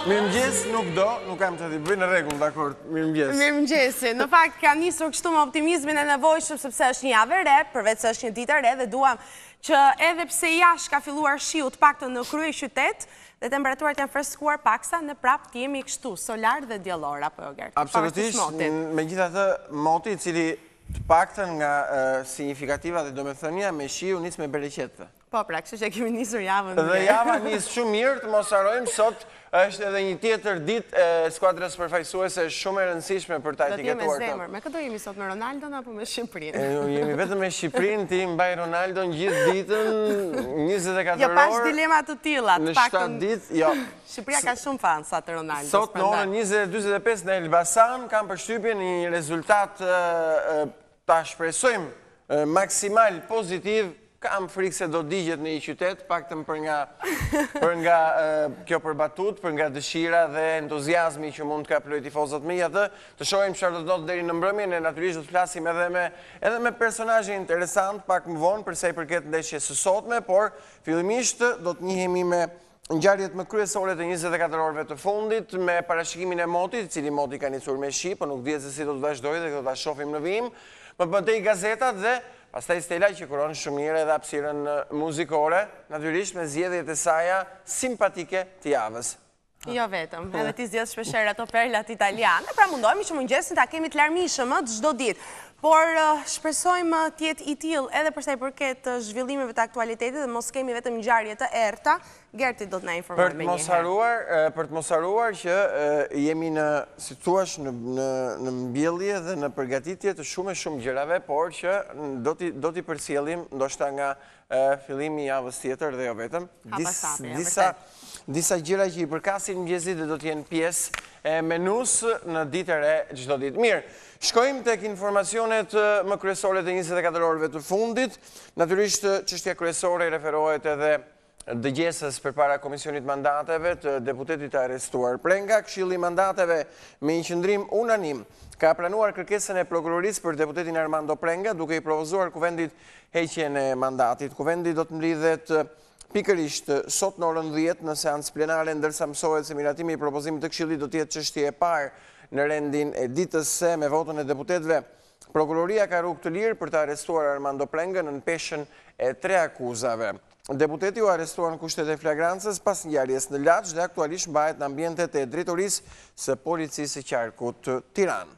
Mirëmëngjes, nuk do, nuk kam të t'i bëj në rregull, dakord, mirëmëngjes. Mirëmëngjesi, në fakt ka nisur kështu me optimizmin e nevojshëm sepse është një javë e re, përveç se është një ditë e re dhe duam që edhe pse jashtë ka filluar shiu të paktën në kryeqytet dhe temperaturat janë freskuar paksa, ne prapë të jemi kështu, solar dhe diellor, apo jo Gert? Absolutisht, megjithatë moti i cili të paktën nga signifikativa dhe domethënia me shi u nis me bereqet. Po, pra, kështu që kemi nisur javën mirë. Dhe java nis shumë mirë, të mos harrojmë, sot është edhe një tjetër ditë e skuadrës përfaqësuese shumë e rëndësishme për ta etiketuar. Do të jemi me zemër. Me kë do jemi sot, me Ronaldon apo me Shqipërinë? Jemi vetëm me Shqipërinë, ti mbaj Ronaldon gjithë ditën, 24 orë. Jo, pash dilema të tilla, të paktën. Në 7 ditë, jo. Shqipëria ka shumë fansa të Ronaldos. Sot në orën 20.45 në Elbasan, kam përshtypjen një rezultat ta shpresojmë maksimal pozitiv, kam frikë se do digjet në një qytet, paktën për nga, për nga kjo për batutë, për nga dëshira dhe entuziazmi që mund të kaplojë tifozët megjithatë, të shohim çfarë do të ndodhë deri në mbrëmje, ne natyrisht do të flasim edhe me edhe me personazhe interesant pak më vonë për sa i përket ndeshjes së sotme, por fillimisht do të njihemi me Ngjarjet më kryesore të 24 orëve të fundit me parashikimin e motit, i cili moti ka nisur me shi, po nuk dihet se si do të vazhdojë dhe do ta shohim në vijim. Më më tej gazetat dhe pastaj Stela që kuron shumë mirë edhe hapësirën muzikore, natyrisht me zgjedhjet e saja simpatike të javës. Jo vetëm, edhe ti zgjedh shpeshherë ato perlat italiane, pra mundohemi që mëngjesin ta kemi të larmishëm çdo ditë. Por shpresojmë të jetë i tillë edhe përsa i përket zhvillimeve të aktualitetit dhe mos kemi vetëm ngjarje të errëta, Gerti do të na informojë menjëherë. Për të mos harruar që jemi në, si të thuash, në mbjellje dhe në përgatitje të shumë e shumë gjërave, por që do t'i përcjellim ndoshta nga fillimi i javës tjetër dhe jo vetëm, disa disa gjëra që i përkasin mëngjesit dhe do të jenë pjesë e menusë në ditë e re çdo ditë. Mirë, shkojmë tek informacionet më kryesore të 24 orëve të fundit. Natyrisht çështja kryesore i referohet edhe dëgjesës përpara Komisionit Mandateve të deputetit të arrestuar Prenga, Këshilli i Mandateve me një qëndrim unanim ka pranuar kërkesën e prokurorisë për deputetin Armando Prenga, duke i propozuar kuvendit heqjen e mandatit. Kuvendi do të mblidhet pikërisht sot në orën 10 në seancë plenare, ndërsa mësohet se miratimi i propozimit të Këshillit do të jetë çështje e parë në rendin e ditës se me votën e deputetëve Prokuroria ka rrugë të lirë për të arrestuar Armando Prengën nën peshën e tre akuzave. Deputeti u arrestua në kushtet e flagrancës pas ngjarjes në Laç dhe aktualisht mbahet në ambientet e drejtorisë së policisë së qarkut Tiranë.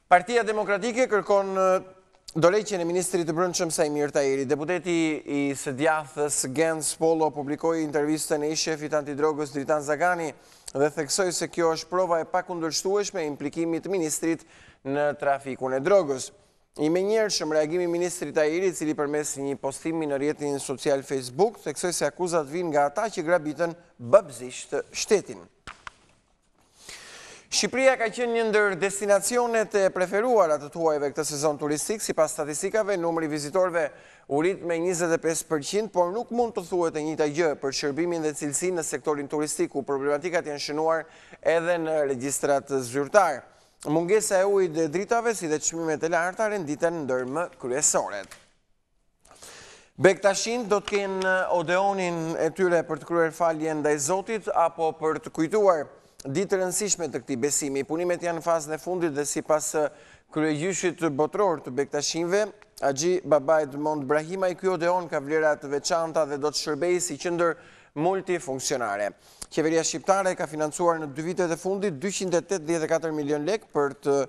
Partia Demokratike kërkon dorëheqjen e ministrit të Brendshëm Saimir Tahiri. Deputeti i së djathtës Genc Pollo publikoi intervistën e ish-shefit të antidrogës Dritan Zagani dhe theksoi se kjo është prova e pakundërshtueshme e implikimit të ministrit në trafikun e drogës. I menjëhershëm reagimi i ministrit Tahiri, i cili përmes një postimi në rrjetin social Facebook, theksoi se akuzat vijnë nga ata që grabitën babëzisht shtetin. Shqipëria ka qenë një ndër destinacionet e preferuara të të huajve këtë sezon turistik, sipas statistikave, numri i vizitorëve u rrit me 25%, por nuk mund të thuhet e njëjta gjë për shërbimin dhe cilësinë në sektorin turistik, ku problematikat janë shënuar edhe në regjistrat zyrtarë. Mungesa e ujit dhe dritave, si dhe çmimet e larta, renditen ndër më kryesoret. Bektashinjtë do të kenë Odeonin e tyre për të kryer faljen ndaj Zotit apo për të kujtuar ditë të rëndësishme të këtij besimi. Punimet janë në fazën e fundit dhe sipas kryegjyshit botëror të Bektashinjve, Haxhi Baba Edmond Brahimaj, ky Odeon ka vlera të veçanta dhe do të shërbejë si qendër multifunksionale. Qeveria shqiptare ka financuar në dy vitet e fundit 284 milion lekë për të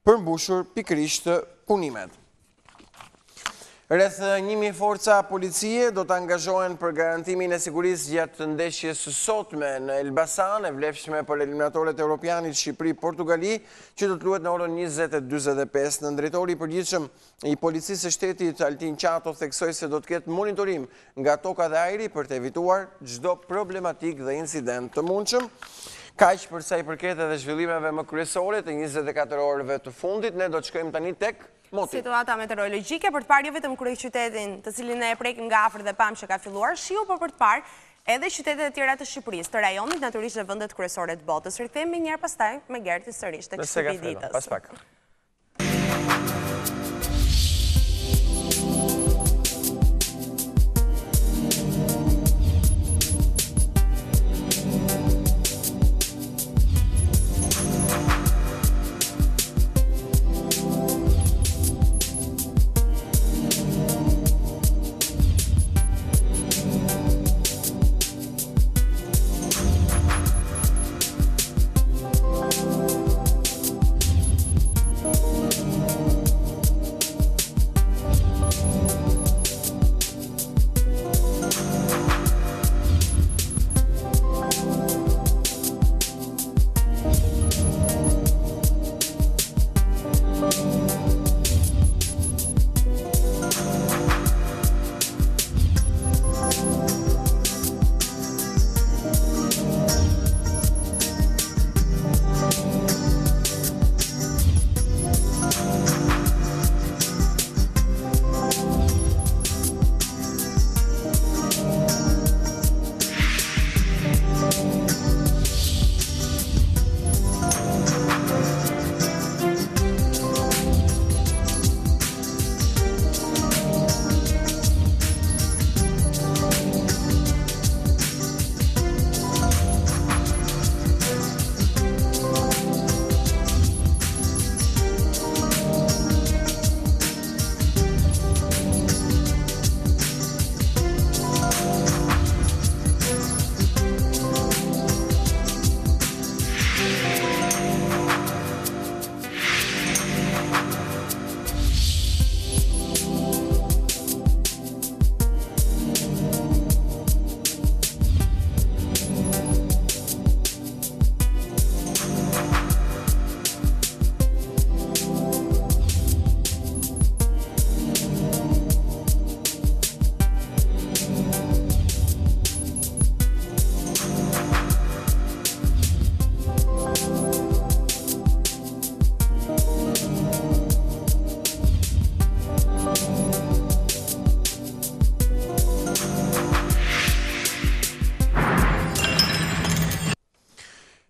përmbushur pikërisht punimet. Rreth 1000 forca policie do të angazhohen për garantimin e sigurisë gjatë ndeshjes së sotme në Elbasan, e vlefshme për eliminatoret e Europianit Shqipëri-Portugali, që do të luhet në orën 20:45. Nëndrejtori i përgjithshëm i Policisë së Shtetit Altin Qato theksoi se do të ketë monitorim nga toka dhe ajri për të evituar çdo problematikë dhe incident të mundshëm. Kaq për sa i përket edhe zhvillimeve më kryesore të 24 orëve të fundit, ne do të shkojmë tani tek moti. Situata meteorologjike për të parë jo vetëm kryeqytetin, të cilin ne e prekim nga afër dhe pamë që ka filluar shiu, por për të parë edhe qytetet e tjera të Shqipërisë, të rajonit, natyrisht dhe vendet kryesore të botës. Rikthehemi menjëherë pastaj me Gertin sërish tek shtypi i ditës. Pas pak.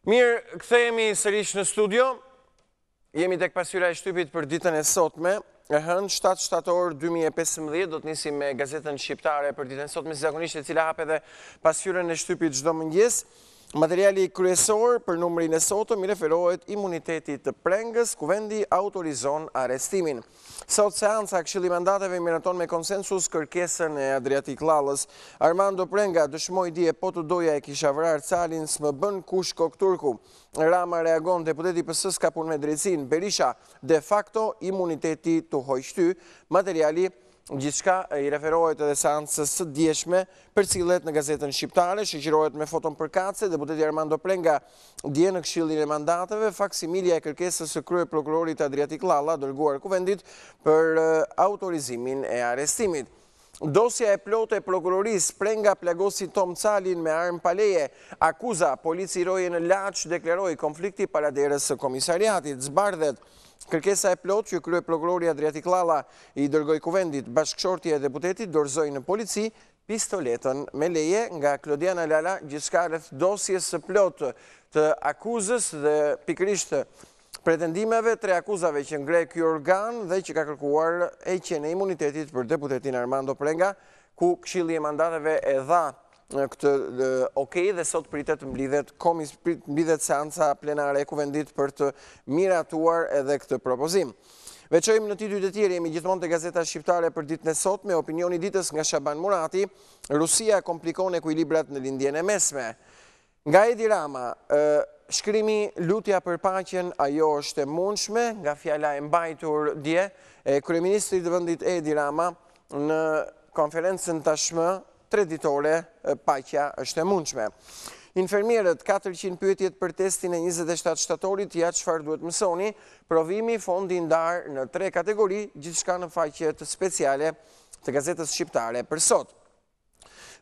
Mirë, kthehemi sërish në studio. Jemi tek pasqyra e shtypit për ditën e sotme. E hënë 7 shtator 2015 do të nisim me gazetën shqiptare për ditën e sotme, si zakonisht e cila hap edhe pasqyrën e shtypit çdo mëngjes. Materiali kryesor për numrin e sotëm i referohet imunitetit të Prengës, Kuvendi autorizon arrestimin. Sot seanca, Këshilli i Mandateve miraton me konsensus kërkesën e Adriatik Llallës. Armando Prenga dëshmoi dje po të doja e kisha vrarë Calin, s'më bën kush kokë turku. Rama reagon, deputeti i PS-së ka punë me drejtësinë. Berisha, de facto imuniteti t'u hoq ty. Materiali Gjithçka i referohet edhe seancës së djeshme, përcillet në Gazetën Shqiptare, shoqërohet me foton përkatëse, deputeti Armando Prenga dje në Këshillin e Mandateve, faksimilja e kërkesës së kryeprokurorit Adriatik Llalla dërguar Kuvendit për autorizimin e arrestimit. Dosja e plotë e prokurorisë, Prenga plagosi Tom Calin me armë pa leje, akuza, polici roje në Laç deklaroi konflikti para derës së komisariatit, zbardhet Kërkesa e plotë që kryeprokurori Adriatik Llalla i dërgoi Kuvendit, bashkëshortja e deputetit dorëzoi në polici pistoletën me leje nga Klodiana Lala, gjithçka rreth dosjes së plotë të akuzës dhe pikërisht pretendimeve, tre akuzave që ngre ky organ dhe që ka kërkuar heqjen e imunitetit për deputetin Armando Prenga, ku Këshilli i Mandateve e dha këtë ok dhe sot pritet të mblidhet komis mblidhet seanca plenare e Kuvendit për të miratuar edhe këtë propozim. Veçojmë në titujt e tjerë, jemi gjithmonë te Gazeta Shqiptare për ditën e sotme, opinioni i ditës nga Shaban Murati, Rusia komplikon ekuilibrat në Lindjen e Mesme. Nga Edi Rama, shkrimi Lutja për paqen, ajo është e mundshme, nga fjala e mbajtur dje e kryeministrit të vendit Edi Rama në konferencën tashmë treditore Paqja është e mundshme. Infermierët, 400 pyetjet për testin e 27 shtatorit, ja çfarë duhet mësoni, provimi, fondi i ndarë në tre kategori, gjithçka në faqet speciale të Gazetës Shqiptare për sot.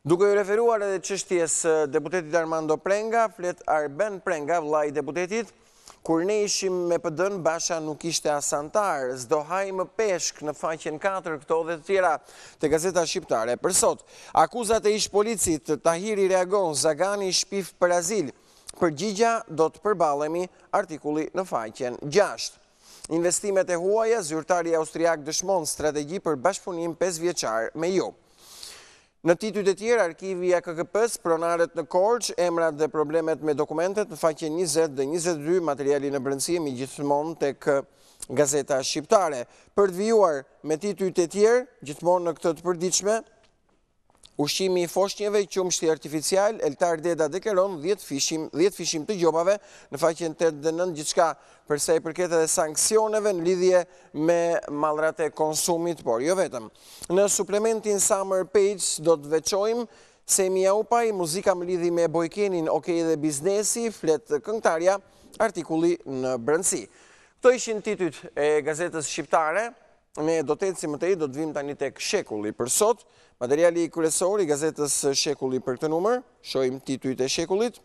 Duke iu referuar edhe çështjes së deputetit Armando Prenga, flet Arben Prenga, vëllai i deputetit, kur ne ishim me PD-në, Basha nuk ishte as anëtar, s'do haj më peshk në faqen 4 këto dhe të tjera te Gazeta Shqiptare për sot. Akuzat e ish-policit, Tahiri reagon, Zagani shpif për azil. Përgjigja do të përballemi, artikulli në faqen 6. Investimet e huaja, zyrtari austriak dëshmon strategji për bashkëpunim 5 vjeçar me ju. Në titujt e tjerë, arkivi i AKKP-së, pronarët në Korçë, emrat dhe problemet me dokumentet në faqen 20 dhe 22, materiali në brendësi jemi gjithmonë tek Gazeta Shqiptare. Për të vijuar me titujt e tjerë, gjithmonë në këtë të përditshme, ushqimi i foshnjeve, qumështi artificial, Eltar Deda deklaron 10 fishim të gjobave në faqen 8 dhe 9, gjithçka për sa i përket edhe sanksioneve në lidhje me mallrat e konsumit, por jo vetëm. Në suplementin Summer Page do të veçojmë Semi Jaupaj, muzika më lidhi me Bojkenin, ok dhe biznesi, flet këngëtarja, artikulli në brendësi. Këto ishin titujt e gazetës shqiptare, ne do të ecim më tej, do të vijmë tani tek Shekulli për sot. Materiali kryesor i gazetës Shekulli për këtë numër, shohim titujt e Shekullit.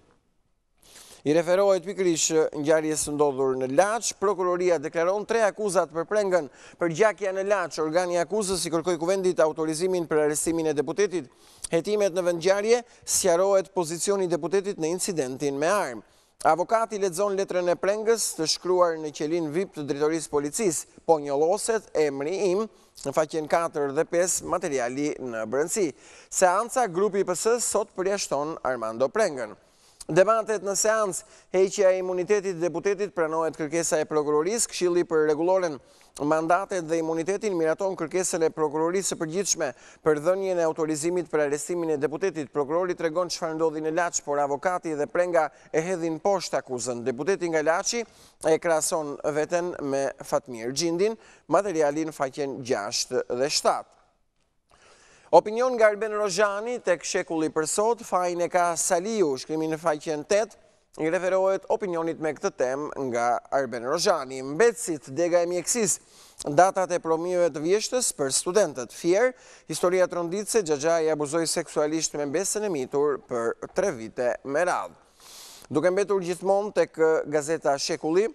I referohet pikërisht ngjarjes së ndodhur në Laç, prokuroria deklaron tre akuzat për Prengën, përgjakja në Laç, organi i akuzës i kërkoi Kuvendit autorizimin për arrestimin e deputetit. Hetimet në vendngjarje, sqarohet pozicioni i deputetit në incidentin me armë. Avokati lexon letrën e Prengës të shkruar në qelinë VIP të drejtorisë policisë, po njolloset emri im, në faqen 4 dhe 5 materiali në brendësi. Seanca, grupi i PS sot përjashton Armando Prengën. Debatet në seancë, heqja e imunitetit të deputetit pranohet kërkesa e prokurorisë, Këshilli për Rregulloren, Mandatet dhe Imunitetin miraton kërkesën e Prokurorisë së Përgjithshme për dhënien e autorizimit për arrestimin e deputetit. Prokurori tregon çfarë ndodhi në Laç, por avokati dhe Prenga e hedhin poshtë akuzën. Deputeti nga Laçi e krahason veten me Fatmir Xhindin, materiali në faqen 6 dhe 7. Opinion nga Arben Rozhani tek Shekulli për sot, fajin e ka Saliu, shkrimi në faqen 8, i referohet opinionit me këtë temë nga Arben Rozhani. Mbetësit, dega e mjekësisë, datat e provimeve të vjeshtës për studentët. Fier, historia tronditëse, xhaxhai abuzoi seksualisht me mbesën e mitur për 3 vite me radhë. Duke mbetur gjithmonë tek gazeta Shekulli,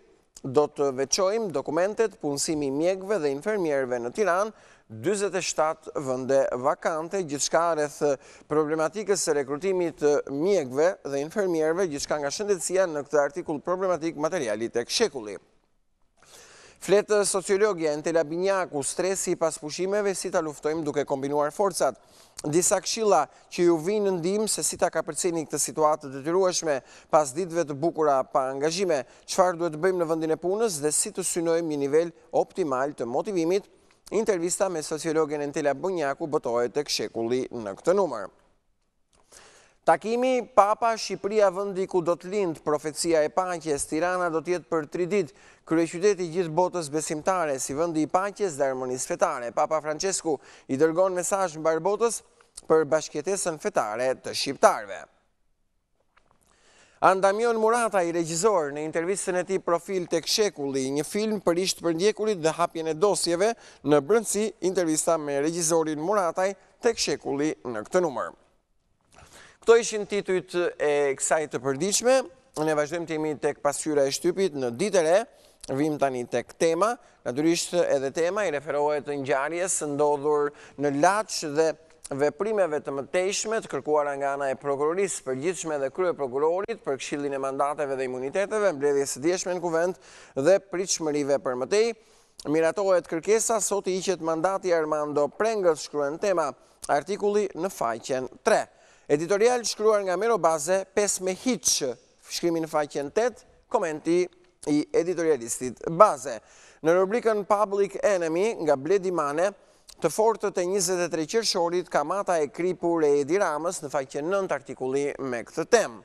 Do të veçojmë dokumentet, punësimi i mjekëve dhe infermierëve në Tiranë, 47 vende vakante, gjithçka rreth problematikës së rekrutimit të mjekëve dhe infermierëve, gjithçka nga shëndetësia në këtë artikull problematik materiali tek Shekulli. Flet sociologja Entela Binjaku, stresi i pas pushimeve si ta luftojmë duke kombinuar forcat. Disa këshilla që ju vijnë në ndihmë se si ta kapërceni këtë situatë të detyrueshme pas ditëve të bukura pa angazhime, çfarë duhet të bëjmë në vendin e punës dhe si të synojmë një nivel optimal të motivimit, intervista me sociologen Entela Binjaku botohet tek Shekulli në këtë numër. Takimi, Papa, Shqipëria vendi ku do të lindë profecia e paqes, Tirana do të jetë për tri ditë, kryeqyteti i gjithë botës besimtare, si vendi i paqes dhe harmonisë fetare. Papa Françesku i dërgon mesazh mbarë botës për bashkëjetesën fetare të shqiptarëve. Andamion Murataj, regjizor, në intervistën e tij profil tek Shekulli, një film për ish të përndjekurit dhe hapjen e dosjeve, në brendësi, intervista me regjizorin Murataj tek Shekulli në këtë numër. Këto ishin titujt e kësaj të përditshme, ne vazhdojmë të jemi tek pasqyra e shtypit në Ditë e Re, vijmë tani tek tema, natyrisht edhe tema i referohet ngjarjes së ndodhur në Laç dhe veprimeve të mëtejshme të kërkuara nga ana e Prokurorisë së Përgjithshme dhe Kryeprokurorit për Këshillin e Mandateve dhe Imuniteteve, mbledhjes së djeshme në Kuvend dhe pritshmërive për më tej. Miratohet kërkesa, sot i hiqet mandati Armando Prengës, shkruan tema, artikulli në faqen 3. Editorial shkruar nga Mero Baze, 5 me hiç, shkrimi në faqen 8, komenti i editorialistit Baze. Në rubrikën Public Enemy nga Bledi Mane, Të fortët e 23 qershorit, kamata e kripur e Edi Ramës në faqen 9 artikulli me këtë temë.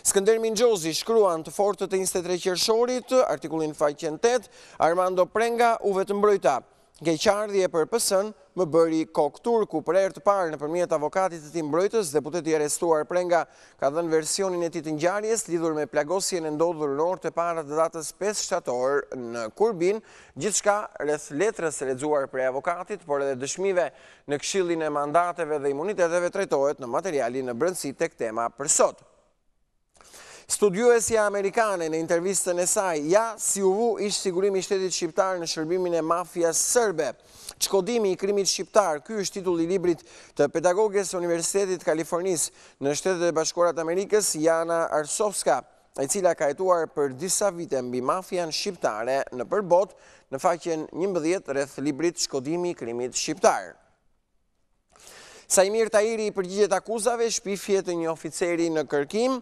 Skënder Minxhozi shkruan të fortët e 23 qershorit, artikulli në faqen 8, Armando Prenga u vetëmbrojta. Keqardhje për PS-në, më bëri kokë turku për herë të parë nëpërmjet avokatit të tij mbrojtës, deputeti i arrestuar Prenga ka dhënë versionin e tij të ngjarjes lidhur me plagosjen e ndodhur në orët e para të datës 5 shtator në Kurbin, gjithçka rreth letrës së lexuar prej avokatit, por edhe dëshmive në Këshillin e Mandateve dhe Imuniteteve trajtohet në materialin në brendësi tek tema për sot. Studiuesja amerikane në intervistën e saj, ja si u vu ish sigurimi i shtetit shqiptar në shërbimin e mafias sërbe. Çkodimi i krimit shqiptar, ky është titulli i librit të pedagoges së Universitetit të Kalifornisë në Shtetet e Bashkuara të Amerikës, Jana Arsovska, e cila ka hetuar për disa vite mbi mafian shqiptare nëpër botë, në faqen 11 rreth librit Çkodimi i krimit shqiptar. Saimir Tahiri i përgjigjet akuzave, shpifje të një oficeri në kërkim,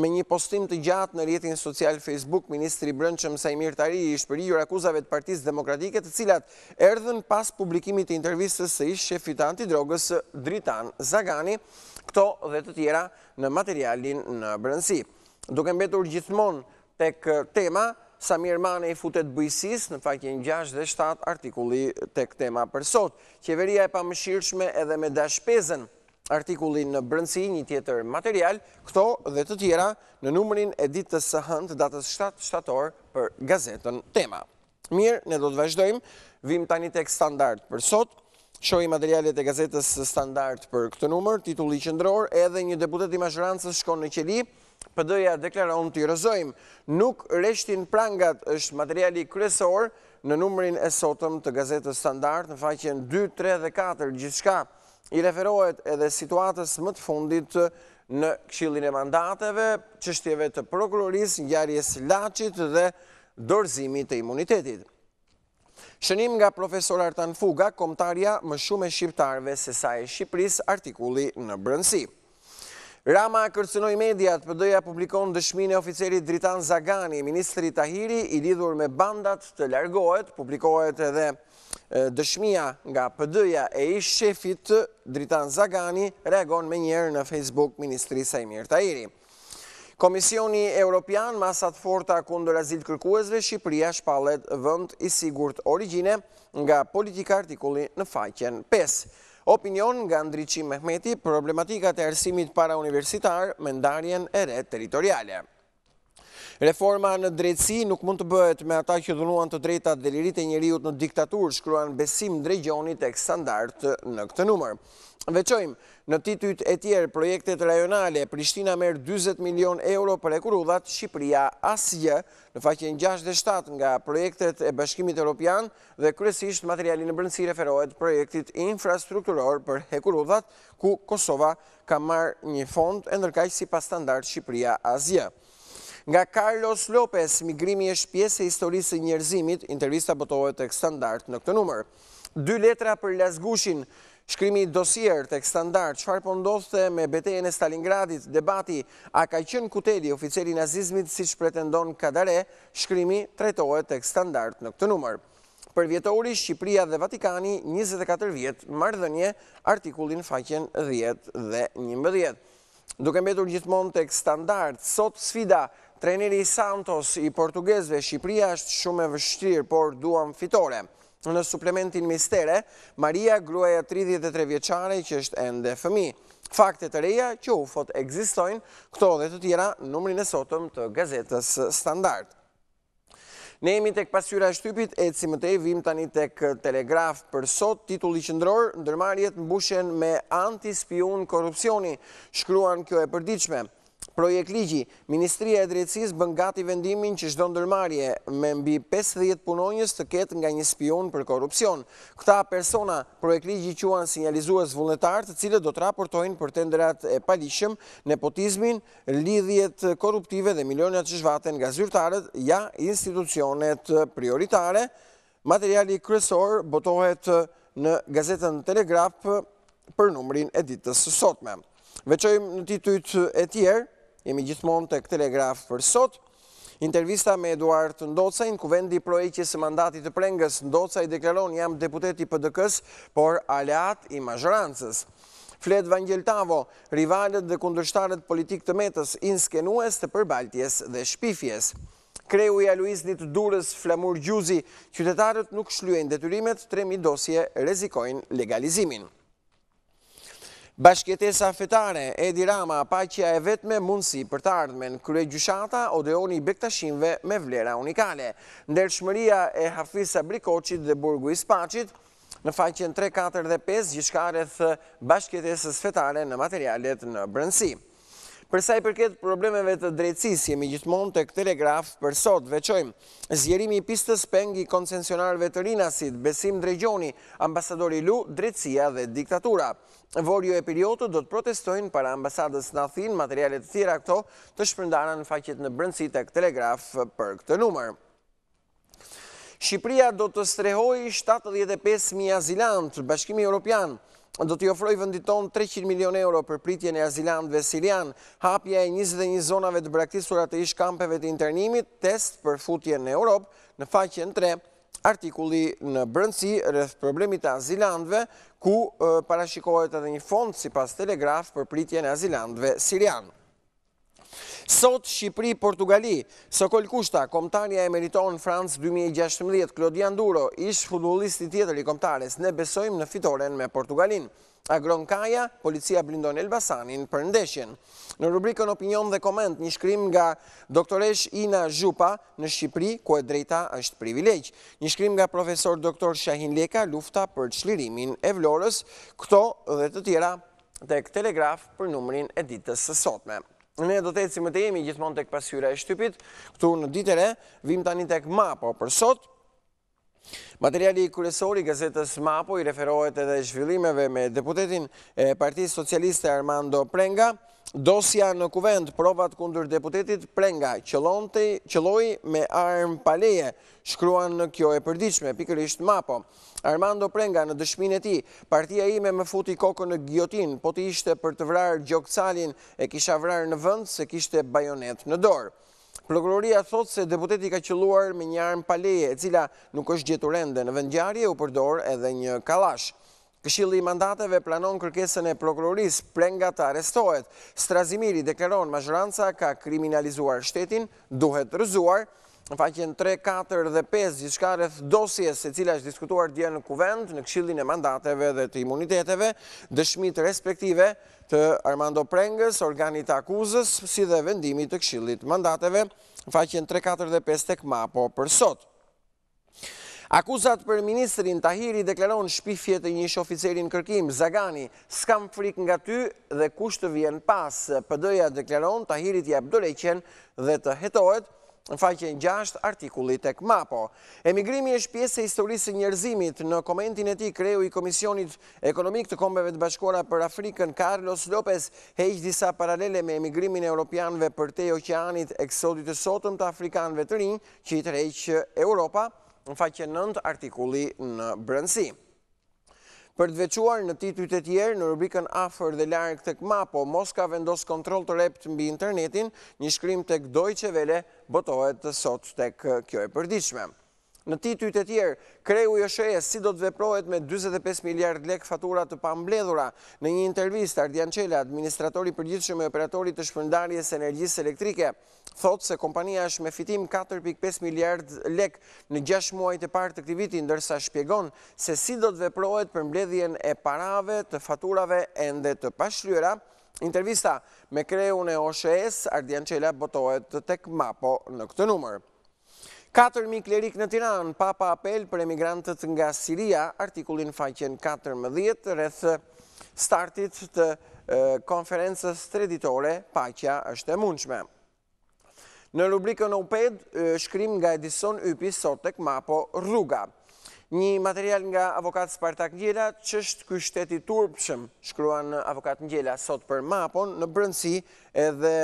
me një postim të gjatë në rrjetin social Facebook, ministri i Brendshëm Saimir Tahiri i është përgjigjur akuzave të Partisë Demokratike, të cilat erdhën pas publikimit të intervistës së ish-shefit të antidrogës Dritan Zagani, këto dhe të tjera në materialin në brendësi. Duke mbetur gjithmonë Tek tema, Samir Mane i futet bujqësisë, në faqen 6 dhe 7 artikulli tek tema për sot. Qeveria e pamëshirshme edhe me Dash Pezën, artikulli në brendësi, një tjetër material, këto dhe të tjera në numrin e ditës së hënë të datës 7 shtator për gazetën Tema. Mirë, ne do të vazhdojmë. Vijmë tani tek Standard për sot. Shohim materialet e gazetës Standard për këtë numër, titulli qendror, edhe një deputet i mazhorancës shkon në qeli, PD-ja deklaron t'i rrëzojmë. Nuk reshtin prangat është materiali kryesor në numrin e sotëm të gazetës Standard në faqen 2, 3 dhe 4, gjithçka i referohet edhe situatës më të fundit në Këshillin e Mandateve, çështjeve të prokurorisë, ngjarjes Laçit dhe dorëzimit të imunitetit. Shënim nga profesor Artan Fuga, kombëtarja më shumë e shqiptarëve se sa e Shqipërisë, artikulli në brendësi. Rama kërcënoi mediat, PD-ja publikon dëshminë e oficerit Dritan Zagani, ministri Tahiri i lidhur me bandat të largohet, publikohet edhe dëshmia nga PD-ja e ish-shefit Dritan Zagani, reagon menjëherë në Facebook ministri Saimir Tahiri. Komisioni Europian, masa të forta kundër azilkërkuesve, Shqipëria shpallet vend i sigurt origjine nga Politika artikulli në faqen 5. Opinion nga Ndriçim Mehmeti, problematikat e arsimit parauniversitar me ndarjen e re territoriale. Reforma në drejtësi nuk mund të bëhet me ata që dhunuan të drejtat dhe liritë e njeriut në diktaturë, shkruan Besim Ndregjoni tek Standard në këtë numër. Veçojmë, në titujt e tjerë, projektet rajonale, Prishtina merr 40 milion euro për hekurudhat, Shqipëria asgjë, në faqen 6 dhe 7 nga projektet e Bashkimit Europian dhe kryesisht materiali në brendësi referohet projektit infrastrukturor për hekurudhat, ku Kosova ka marrë një fond e ndërkaq sipas Standard Shqipëria asgjë. Nga Carlos Lopez, migrimi është pjesë e historisë së njerëzimit, intervista botohet tek Standard në këtë numër. Dy letra për Lasgushin, shkrimi dosier tek Standard, çfarë po ndodhte me betejën e Stalingradit, debati, a ka qenë Kuteli oficer i nazizmit siç pretendon Kadare, shkrimi trajtohet tek Standard në këtë numër. Përvjetori, Shqipëria dhe Vatikani, 24 vjet marrëdhënie, artikulli në faqen 10 dhe 11. Duke mbetur gjithmonë tek Standard, sot sfida, trajneri Santos i portugezëve, Shqipëria është shumë e vështirë, por duam fitore. Në suplementin Mistere, Maria, gruaja 33 vjeçare që është ende fëmijë. Fakte të reja që UFO-t ekzistojnë, këto dhe të tjera numrin e sotëm të gazetës Standard. Ne jemi tek pasqyra e shtypit, ecim më tej, vijmë tani tek Telegraf për sot, titulli qendror, ndërmarrjet mbushen me antispiunë korrupsioni, shkruan kjo e përditshme. Projektligji, Ministria e Drejtësisë bën gati vendimin që çdo ndërmarrje me mbi 50 punonjës të ketë nga një spiun për korrupsion. Këta persona, projektligji quan sinjalizues vullnetarë të cilët do të raportojnë për tenderat e paligjshëm, nepotizmin, lidhjet korruptive dhe milionat që zhvaten nga zyrtarët, ja institucionet prioritare. Materiali kryesor botohet në gazetën Telegraf për numrin e ditës së sotme. Veçojmë në titujt e tjerë, jemi gjithmonë tek Telegraf për sot. Intervista me Eduard Ndocajn, Kuvendi pro heqjes së mandatit të Prengës, Ndocaj deklaron jam deputet i PDK-së, por aleat i mazhorancës. Flet Vangjel Tavo, rivalët dhe kundërshtarët politikë të Metës, inskenues të përbaltjes dhe shpifjes. Kreu i Aluiznit Durrës, Flamur Gjuzi, qytetarët nuk shlyejnë detyrimet, 3000 dosje rrezikojnë legalizimin. Bashkëjetesa fetare, Edi Rama, paqja e vetme mundësi për të ardhmen, Kryegjyshata, Odeoni i Bektashinjve me vlera unikale. Ndershmëria e Hafiz Sabri Koçit dhe Burgu i Spaçit, në faqen 3, 4 dhe 5, gjithçka rreth bashkëjetesës fetare në materialet në brendësi. Për sa i përket problemeve të drejtësisë, jemi gjithmonë tek Telegraf për sot, veçojmë. Zgjerimi i pistës peng i koncesionarëve të Rinasit, Besim Ndregjoni, ambasadori Lu, drejtësia dhe diktatura. Vorio-epiriotët do të protestojnë para ambasadës në Athinë, materiale të tjera këto të shpërndara në faqet në brendësi tek Telegraf për këtë numër. Shqipëria do të strehojë 75.000 azilantë, Bashkimi Europian do t'i ofrojë vendit tonë 300 milion euro për pritjen e azilantëve sirianë, hapja e 21 zonave të braktisura të ish kampeve të internimit, test për futjen në Europë, në faqen 3, artikulli në brendësi rreth problemit të azilantëve, ku parashikohet edhe një fond sipas Telegraf për pritjen e azilantëve sirianë. Sot Shqipëri Portugali, Sokol Kushta, kombëtarja e meriton Francë 2016, Klodian Duro, ish futbollisti tjetër i kombëtares, ne besojmë në fitoren me Portugalinë. Agron Kaja, policia blindon Elbasanin për ndeshjen. Në rubrikën Opinion dhe Koment, një shkrim nga doktoreshë Ina Zhupa në Shqipëri, ku e drejta është privilegj. Një shkrim nga profesor doktor Shahin Leka, lufta për çlirimin e Vlorës, këto dhe të tjera tek Telegraf për numrin e ditës së sotme. Ne do të ecim më tej, jemi gjithmonë tek pasqyra e shtypit, këtu në Ditë e Re, vijmë tani tek Mapo për sot. Materiali kryesor i gazetës Mapo i referohet edhe zhvillimeve me deputetin e Partisë Socialiste Armando Prenga. Dosja në kuvend, provat kundër deputetit Prenga, qëlloi me armë pa leje, shkruan kjo e përditshme, pikërisht Mapo. Armando Prenga në dëshminë e tij, partia ime më futi kokën në gijotinë, po të ishte për të vrarë Gjok Calin, e kisha vrarë në vend se kishte bajonetë në dorë. Prokuroria thotë se deputeti ka qëlluar me një armë pa leje, e cila nuk është gjetur ende. Në vendngjarje u përdor edhe një kallash. Këshilli i Mandateve pranon kërkesën e prokurorisë, Prenga të arrestohet. Strazimiri deklaron mazhoranca ka kriminalizuar shtetin, duhet rrëzuar. Në faqen 3, 4 dhe 5, gjithçka rreth dosjes e cila është diskutuar dje në Kuvend, në Këshillin e Mandateve dhe të Imuniteteve, dëshmitë respektive të Armando Prengës, organit të akuzës, si dhe vendimit të Këshillit të Mandateve, në faqen 3, 4 dhe 5 tek Mapo për sot. Akuzat për ministrin Tahiri deklaron shpifje të një ish-oficeri në kërkim, Zagani, s'kam frikë nga ty dhe kush të vjen pas. PD-ja deklaron Tahiri të japë dorëheqjen dhe të hetohet, në faqen 6 artikulli tek Mapo. Emigrimi është pjesë e historisë së njerëzimit. Në komentin e tij, kreu i Komisionit Ekonomik të Kombeve të Bashkuara për Afrikën, Carlos Lopez, heq disa paralele me emigrimin e europianëve përtej oqeanit, eksodit të sotëm të afrikanëve të rinj, që i tërheq Europa, në faqen 9 artikulli në brendësi. Për të veçuar në titujt e tjerë, në rubrikën afër dhe larg tek Mapo, Moska vendos kontroll të rreptë mbi internetin, një shkrim tek Deutsche Welle botohet sot tek kjo e përditshme. Në titujt e tjerë, kreu i OSHEE-së si do të veprohet me 45 miliard lekë fatura të pambledhura. Në një intervistë, Ardian Çela, administrator i përgjithshëm i operatorit të shpërndarjes së energjisë elektrike, thotë se kompania është me fitim 4.5 miliard lekë në 6 muajt e parë të këtij viti, ndërsa shpjegon se si do të veprohet për mbledhjen e parave të faturave ende të pashlyera. Intervista me kreun e OSHEE-së, Ardian Çela, botohet tek Mapo në këtë numër. 4.000 klerikë në Tiranë, Papa apel për emigrantët nga Siria, artikulli në faqen 14, rreth startit të konferencës treditore, paqja është e mundshme. Në rubrikën Op-ed, shkrim nga Edison Ypi, sot tek Mapo Rruga. Një material nga avokat Spartak Ngjela, ç'është ky shtet i turpshëm, shkruan avokat Ngjela sot për Mapon, në brendësi edhe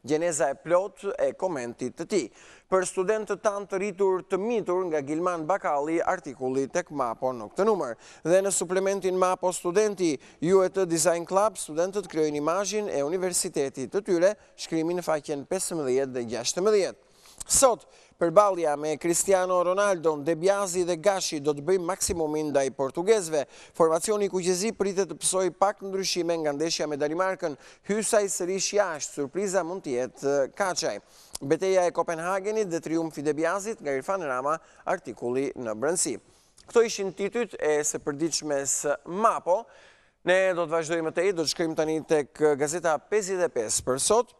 Gjeneza e plotë e komentit të tij. Për studentët tanë të rritur të mitur nga Gilman Bakalli, artikulli tek Mapo në këtë numër. Dhe në suplementin Mapo Studenti, UET Design Club, studentët krijojnë imazhin e universitetit të tyre, shkrimi në faqen 15 dhe 16. Sot, përballja me Cristiano Ronaldon, De Biazi dhe Gashi do të bëjmë maksimumin ndaj portugezëve. Formacioni kuqezi pritet të pësojë pak ndryshime nga ndeshja me Danimarkën. Hysaj sërish jashtë, surpriza mund të jetë Kaçaj. Beteja e Kopenhagenit dhe triumfi i De Biazit nga Irfan Rama, artikulli në brendësi. Këto ishin titujt e së përditshmes Mapo. Ne do të vazhdojmë më tej, do të shkojmë tani tek gazeta 55 për sot.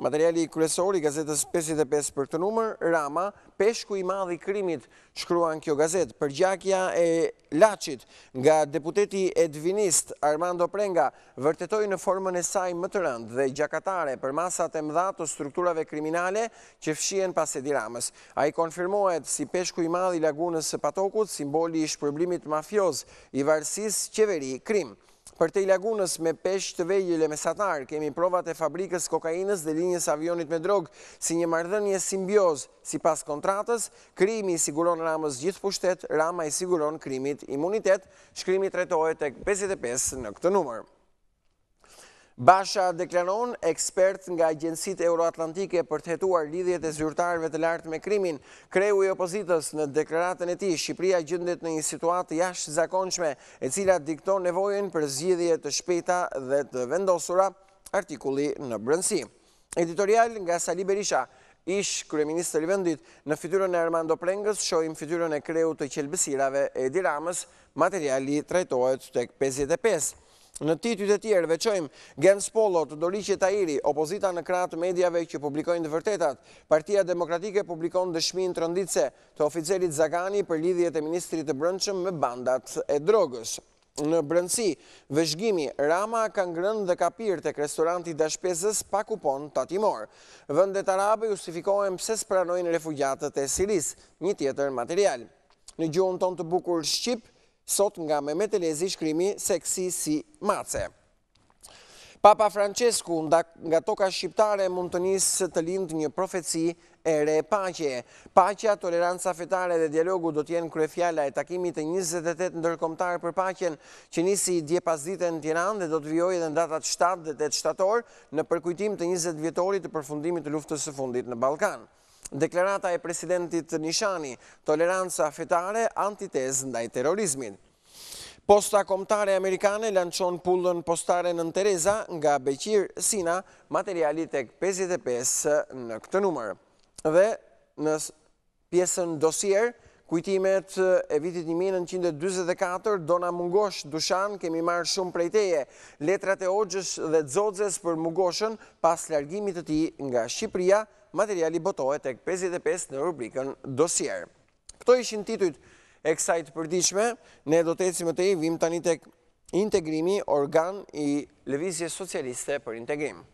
Materiali kryesor i gazetës 55 për këtë numër, Rama, peshku i madh i krimit, shkruan kjo gazetë, përgjakja e Laçit nga deputeti edvinist Armando Prenga vërtetoi në formën e saj më të rëndë dhe gjakatare përmasat e mëdha të strukturave kriminale që fshihen pas Edi Ramës. Ai konfirmohet si peshku i madh i lagunës së Patokut, simboli i shpërblimit mafioz i varësisë qeveri-krim. Përtej lagunës me peshq të vegjël e mesatar, kemi provat e fabrikës së kokainës dhe linjës së avionit me drogë, si një marrëdhënie simbiozë, sipas kontratës, krimi i siguron Ramës gjithë pushtet, Rama i siguron krimit imunitet, shkrimi trajtohet tek 55 në këtë numër. Basha deklaron ekspertë nga agjencitë euroatlantike për të hetuar lidhjet e zyrtarëve të lartë me krimin. Kreu i opozitës në deklaratën e tij, Shqipëria gjendet në një situatë të jashtëzakonshme, e cila dikton nevojën për zgjidhje të shpejta dhe të vendosura, artikulli në brendësi. Editorial nga Sali Berisha, ish kryeministër i vendit, në fytyrën e Armando Prengës shohim fytyrën e kreut të qelbësirave Edi Ramës, materiali trajtohet tek 55. Në titujt e tjerë veçojmë Genc Pollo të dorëhiqet Tahiri, opozita në krah të mediave që publikojnë të vërtetat. Partia Demokratike publikon dëshminë tronditëse të oficerit Zagani për lidhjet e ministrit të Brendshëm me bandat e drogës. Në brendësi, vëzhgimi, Rama ka ngrënë dhe ka pirë tek restoranti i Dash Pezës pa kupon tatimor. Vendet arabe justifikohen pse s'pranojnë refugjatët e Sirisë, një tjetër material. Në gjuhën tonë të bukur shqip, sot nga Mehmet Elezi shkrimi Seksi si mace. Papa Francesku nga toka shqiptare mund të nisë të lindë një profeci e re paqeje. Paqja, toleranca fetare dhe dialogu do të jenë kryefjala e takimit të 28 ndërkombëtar për paqen që nisi dje pasdite në Tiranë dhe do të vijojë edhe në datat 7 dhe 8 shtator në përkujtim të 20 vjetorit të përfundimit të luftës së fundit në Ballkan. Deklarata e presidentit Nishani, toleranca fetare, antitezë ndaj terrorizmit. Posta Kombëtare Amerikane lançon pullën postare Nënë Tereza nga Beqir Sina, materiali tek 55 në këtë numër. Dhe në pjesën dosier, kujtimet e vitit 1944, do na mungosh Dushan, kemi marrë shumë prej teje, letrat e Hoxhës dhe Xoxes për Mugoshën pas largimit të tij nga Shqipëria, materiali botohet tek 55 në rubrikën dosier. Këto ishin titujt e kësaj të përditshme, ne do të ecim më tej, vijmë tani tek integrimi, organ i Lëvizjes Socialiste për Integrim.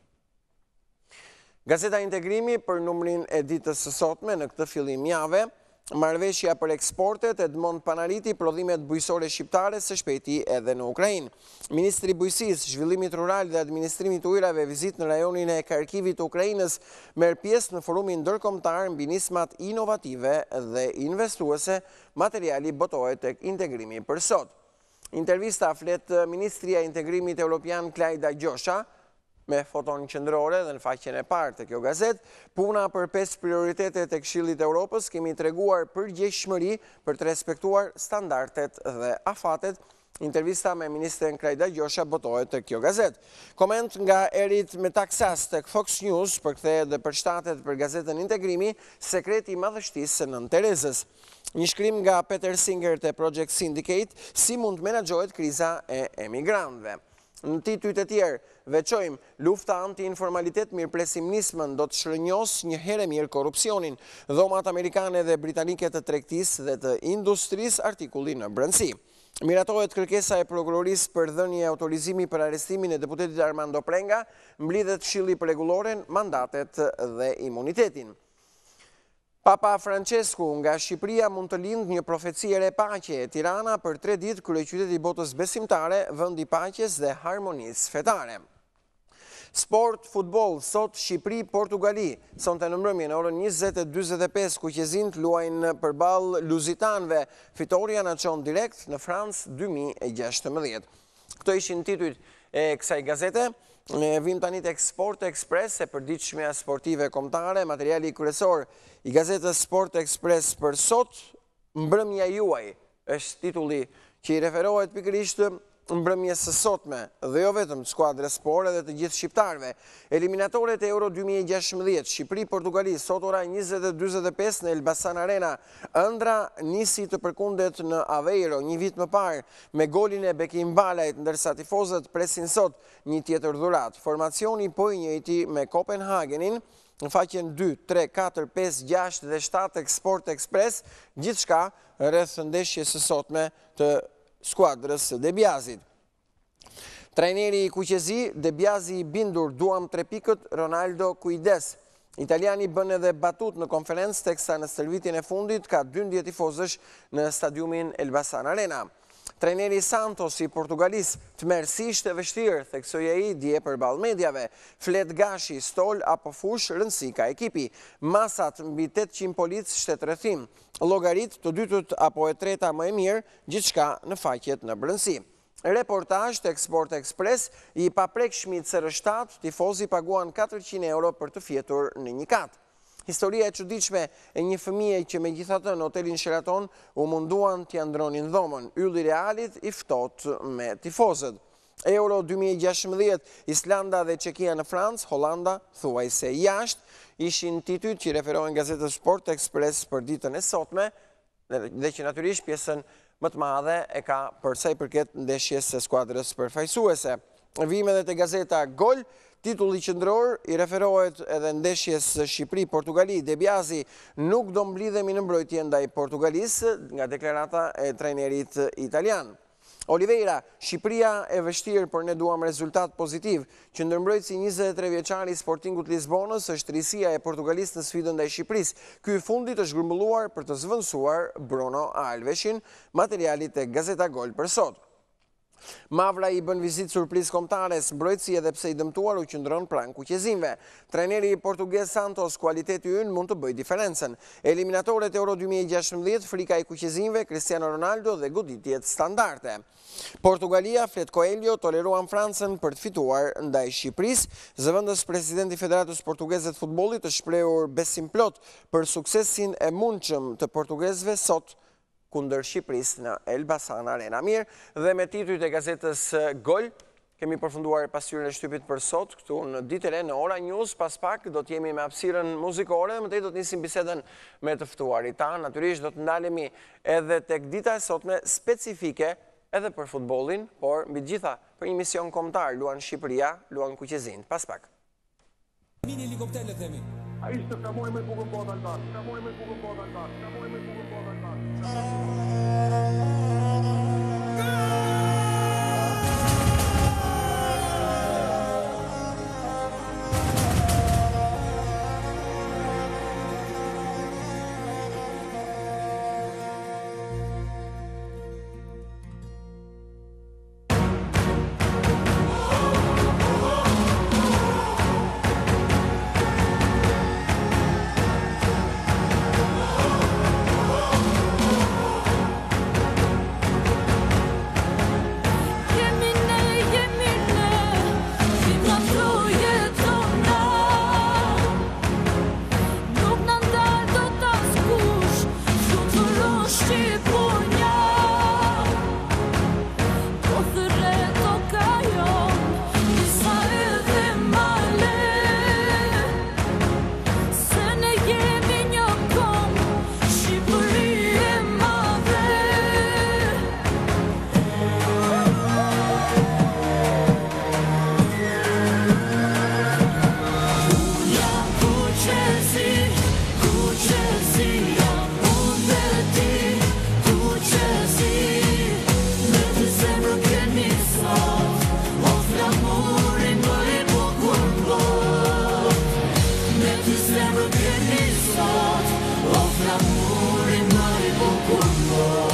Gazeta Integrimi për numrin e ditës së sotme në këtë fillim jave, marrëveshja për eksportet, Edmond Panariti, prodhimet bujqësore shqiptare së shpejti edhe në Ukrainë. Ministri i Bujqësisë, Zhvillimit Rural dhe Administrimit të Ujërave vizitë në rajonin e Kharkivit të Ukrainës, merr pjesë në forumin ndërkombëtar mbi nismat inovative dhe investuese, materiali botohet tek Integrimi për sot. Intervista flet Ministrja e Integrimit Europian Klajda Gjosha, me foton qendrore dhe në faqen e parë të kjo gazetë, puna për 5 prioritetet e Këshillit të Europës kemi treguar përgjegjshmëri për të respektuar standardet dhe afatet. Intervista me ministren Klajda Gjosha botohet te kjo gazetë. Koment nga Erik Metaxas tek Fox News përkthehet dhe përshtatet për gazetën Integrimi, sekreti i madhështisë së Nënë Terezës. Një shkrim nga Peter Singer te Project Syndicate, si mund të menaxhohet kriza e emigrantëve. Në titujt e tjerë, veçojmë, lufta anti-informalitet mirëpresim nismën, do të çrrënjosë një herë e mirë korrupsionin. Dhomat amerikane dhe britanike të tregtisë dhe të industrisë, artikulli në brendësi. Miratohet kërkesa e prokurorisë për dhënie autorizimi për arrestimin e deputetit Armando Prenga, mblidhet Këshilli për Rregulloren, Mandatet dhe Imunitetin. Papa Françesku, nga Shqipëria mund të lindë një profeci e re paqeje, Tirana për tre ditë kryeqyteti i botës besimtare, vend i paqes dhe harmonisë fetare. Sport, futboll, sot Shqipëri, Portugali. Sonte në mbrëmje në orën 20:45 kuqezinjtë luajnë përballë Luzitanëve. Fitorja na çon direkt në Francë 2016. Këto ishin titujt e kësaj gazete. Ne vijmë tani tek Sport Express, e përditshmja sportive kombëtare, materiali kryesor i gazetës Sport Express për sot, mbrëmja juaj, është titulli që i referohet pikërisht mbrëmjes së sotme, dhe jo vetëm të skuadrës, por edhe të gjithë shqiptarëve. Eliminatoret e Euro 2016, Shqipëri, Portugali, sot ora 20:45 në Elbasan Arena, ëndrra nisi të përkundet në Aveiro, një vit më parë, me golin e Bekim Balajt, ndërsa tifozët presin sot një tjetër dhuratë. Formacioni po i njëjti me Kopenhagenin, në faqen 2, 3, 4, 5, 6 dhe 7 tek Sport Express, gjithçka rreth ndeshjes së sotme të skuadrës së De Biazit. Trajneri i kuqezi, De Biazi i bindur, duam tre pikët, Ronaldo kujdes. Italiani bën edhe batutë në konferencë, teksa në stërvitjen e fundit ka dyndje tifozësh në stadiumin Elbasan Arena. Trajneri Santos i Portugalisë, tmerrësisht e vështirë, theksoi ai dje përballë mediave. Flet Gashi, stol apo fushë, rëndësi ka ekipi. Masat mbi 800 policë shtetrrethim. Llogaritë, të dytët apo e treta më e mirë, gjithçka në faqet në brendësi. Reportazh tek Sport Express, i paprekshmi CR7, tifozi paguan 400 euro për të fjetur në një kat. Historia e çuditshme e një fëmije që megjithatë në hotelin Sheraton u munduan t'ia ndërronin dhomën. Ylli i Realit i ftohtë me tifozët. Euro 2016, Islanda dhe Çekia në Francë, Holanda thuajse jashtë, ishin titujt që i referohen gazetës Sport Express për ditën e sotme, dhe që natyrisht pjesën më të madhe e ka për sa i përket ndeshjes së skuadrës përfaqësuese. Vijmë edhe te gazeta Gol, titulli qendror i referohet edhe ndeshjes Shqipëri-Portugali. De Biazi nuk do mblidhemi në mbrojtje ndaj Portugalisë nga deklarata e trajnerit italian. Oliveira, Shqipëria e vështirë, por ne duam rezultat pozitiv. Qendërmbrojtësi 23 vjeçar i Sportingut Lisbonës është risia e Portugalisë në sfidën ndaj Shqipërisë. Ky i fundit është grumbulluar për të zëvendësuar Bruno Alveshin, materiali tek Gazeta Gol për sot. Mavraj i bën vizitë surprizë kombëtares, mbrojtësi edhe pse i dëmtuar u qëndron pranë kuqezinjve. Trajneri portugez Santos, kualiteti ynë mund të bëjë diferencën. Eliminatoret Euro 2016, frika e kuqezinjve, Cristiano Ronaldo dhe goditjet standarde. Portugalia, flet Coelho, toleruan Francën për të fituar ndaj Shqipërisë. Zëvendës presidenti i Federatës Portugeze të Futbollit është shprehur besimplotë për suksesin e mundshëm të portugezëve sot kundër Shqipërisë në Elbasan Arena. Mirë, dhe me titujt e gazetës Gol, Kemi përfunduar pasqyrën e shtypit për sot këtu në Ditë e Re në Ora News. Pas pak do të jemi me hapësirën muzikore dhe më tej do të nisim bisedën me të ftuarit tanë. Natyrisht do të ndalemi edhe tek dita e sotme specifike edhe për futbollin, por mbi të gjitha për një mision kombëtar, luan Shqipëria, luan kuqezinjtë. Pas pak. Mini helikopter le themi. Ai ishte flamuri më i bukur në botë Alban. Flamuri më i bukur në botë Alban. Flamuri më i bukur në botë Alban. Jemi ne, jemi ne, jemi nga trojet tona. Nuk na ndal dot askush, fluturon shqiponja. Po thërret toka jonë, disa edhe male. Se ne jemi një komb, Shqipëri e madhe. Unë jam kuqezi, kuqezi jam unë dhe ti, kuqezi. Me ty zemrën kemi sot, o flamuri më i bukur në botë. Me ty zemrën kemi sot, o flamuri më i bukur në botë.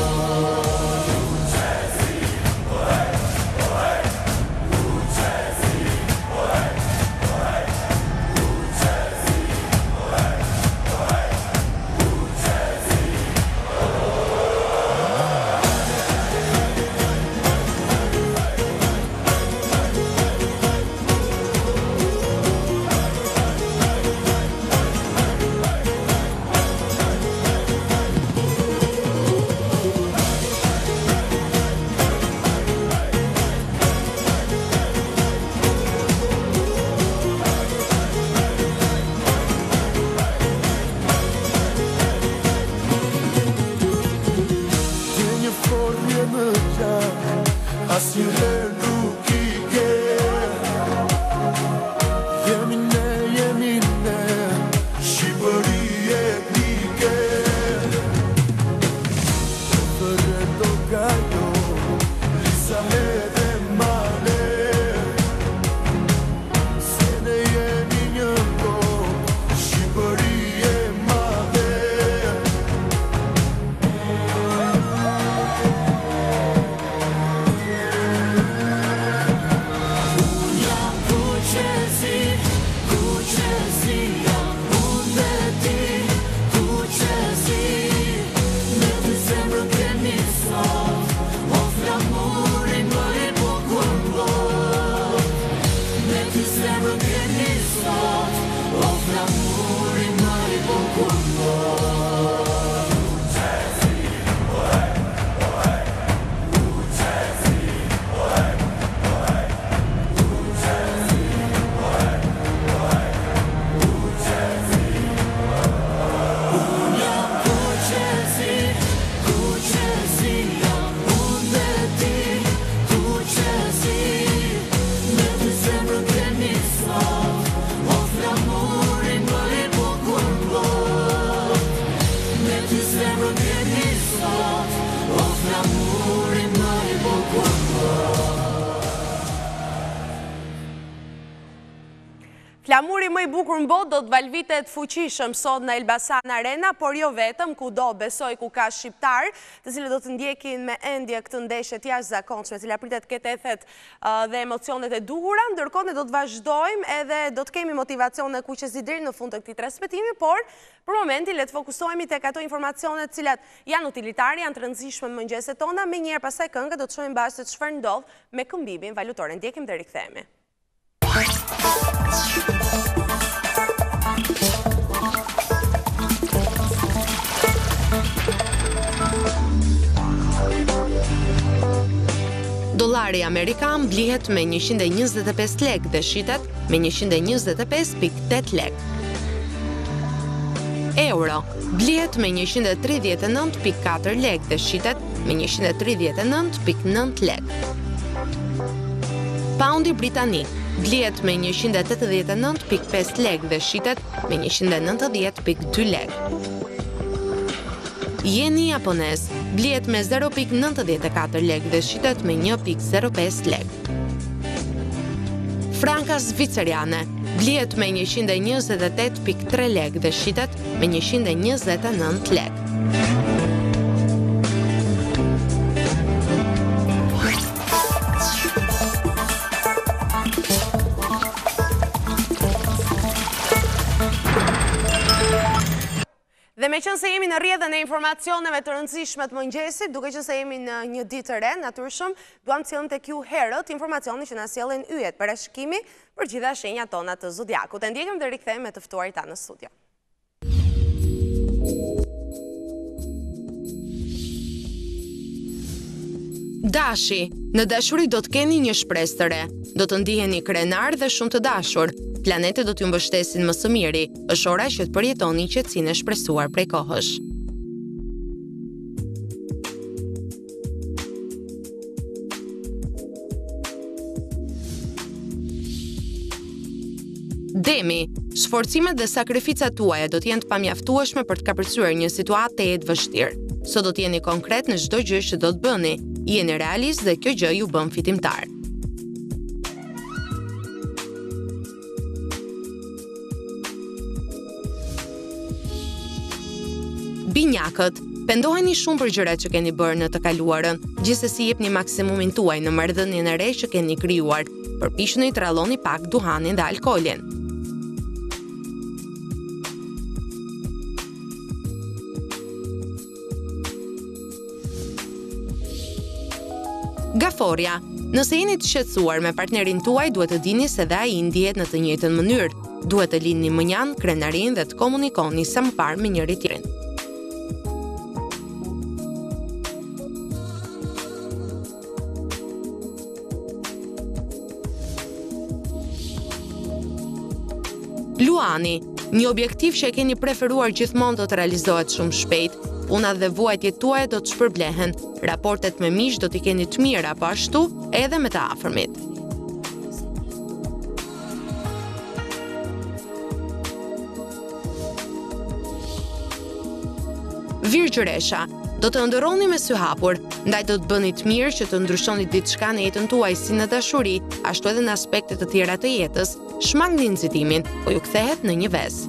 Ke një folje në gjak, asnjëherë nuk i ke. Jemi ne, jemi ne, Shqipëri etnike. Po thërret toka jonë, lisa edhe male. Se ne jemi një komb, Shqipëri e madhe. Unë jam kuqezi, kuqezi jam unë dhe ti, kuqezi. Me ty zemrën kemi sot, o flamuri më i bukur në botë. Me ty zemrën kemi sot, o flamuri më i bukur në botë. Unë jam kuqezi, kuqezi jam unë dhe ti, kuqezi. Me ty zemrën kemi sot, o flamuri më i bukur në botë. Me ty zemrën kemi sot, o flamuri më i bukur në botë. Flamuri më i bukur në botë do të valvitet fuqishëm sot në Elbasan Arena, por jo vetëm, kudo besoj ku ka shqiptar, të cilët do të ndjekin me endje këtë ndeshje të jashtëzakonshme, e cila pritet të ketë ethet dhe emocionet e duhura, ndërkohë ne do të vazhdojmë edhe do të kemi motivacione kuqezi deri në fund të këtij transmetimi, por për momentin le të fokusohemi tek ato informacione të cilat janë utilitare, janë të rëndësishme në mëngjeset tona, menjëherë pastaj këngë do të shohim bashkë se çfarë ndodh me këmbimin valutor. E ndjekim dhe rikthehemi. Dollari. Dollari amerikan blihet me 125 lekë dhe shitet me 125.8 lekë. Euro blihet me 139.4 lekë dhe shitet me 139.9 lekë. Poundi britanik blihet me 189.5 lekë dhe shitet me 190.2 lekë. Jeni japonez blihet me 0.94 lekë dhe shitet me 1.05 lekë. Franka zviceriane blihet me 128.3 lekë dhe shitet me 129 lekë. Dhe meqenëse jemi në rrjedhën e informacioneve të rëndësishme të mëngjesit, duke qenë se jemi në një ditë të re, natyrshëm, duam të sjellim tek ju herët informacionin që na sjellin yjet, parashikimi për gjitha shenjat tona të zodiakut. E ndjekim dhe rikthehemi me të ftuarit tanë në studio. Dashi, në dashuri do të keni një shpresë të re. Do të ndiheni krenar dhe shumë të dashur. Planetet do t'ju mbështesin më së miri. Është ora që të përjetoni qetësinë e shpresuar prej kohësh. Demi, sforcimet dhe sakrificat tuaja do të jenë të pamjaftueshme për të kapërcyer një situatë tejet të vështirë. Sot do të jeni konkret në çdo gjë që do të bëni. Jeni realist dhe kjo gjë ju bën fitimtar. Binjakët, pendoheni shumë për gjërat që keni bërë në të kaluarën. Gjithsesi jepni maksimumin tuaj në marrëdhënien e re që keni krijuar. Përpiquni të rralloni pak duhanin dhe alkoolin. Gaforrja, nëse jeni të shqetësuar me partnerin tuaj, duhet të dini se dhe ai ndihet në të njëjtën mënyrë. Duhet të lini mënjanë krenarinë dhe të komunikoni sa më parë me njëri-tjetrin. Luani, një objektiv që e keni preferuar gjithmonë do të realizohet shumë shpejt. Puna dhe vuajtjet tuaja do të shpërblehen. Raportet me miq do t'i keni të mira, po ashtu edhe me të afërmit. Virgjëresha, do të ëndërroni me sy hapur, ndaj do të bënit mirë që të ndryshoni diçka në jetën tuaj si në dashuri, ashtu edhe në aspekte të tjera të jetës. Shmangni nxitimin, po ju kthehet në një ves.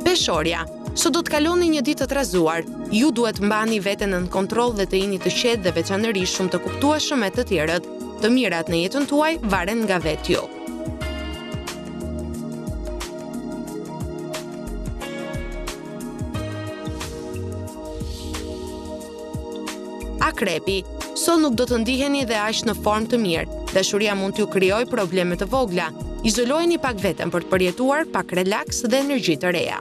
Peshorja, sot do të kaloni një ditë të trazuar. Ju duhet të mbani veten nën kontroll dhe të jeni të qetë dhe veçanërisht shumë të kuptueshëm me të tjerët. Të mirat në jetën tuaj varen nga vetë ju. Akrepi, sot nuk do të ndiheni dhe aq në formë të mirë. Dashuria mund t'ju krijojë probleme të vogla. Izolojeni pak veten për të përjetuar pak relaks dhe energji të reja.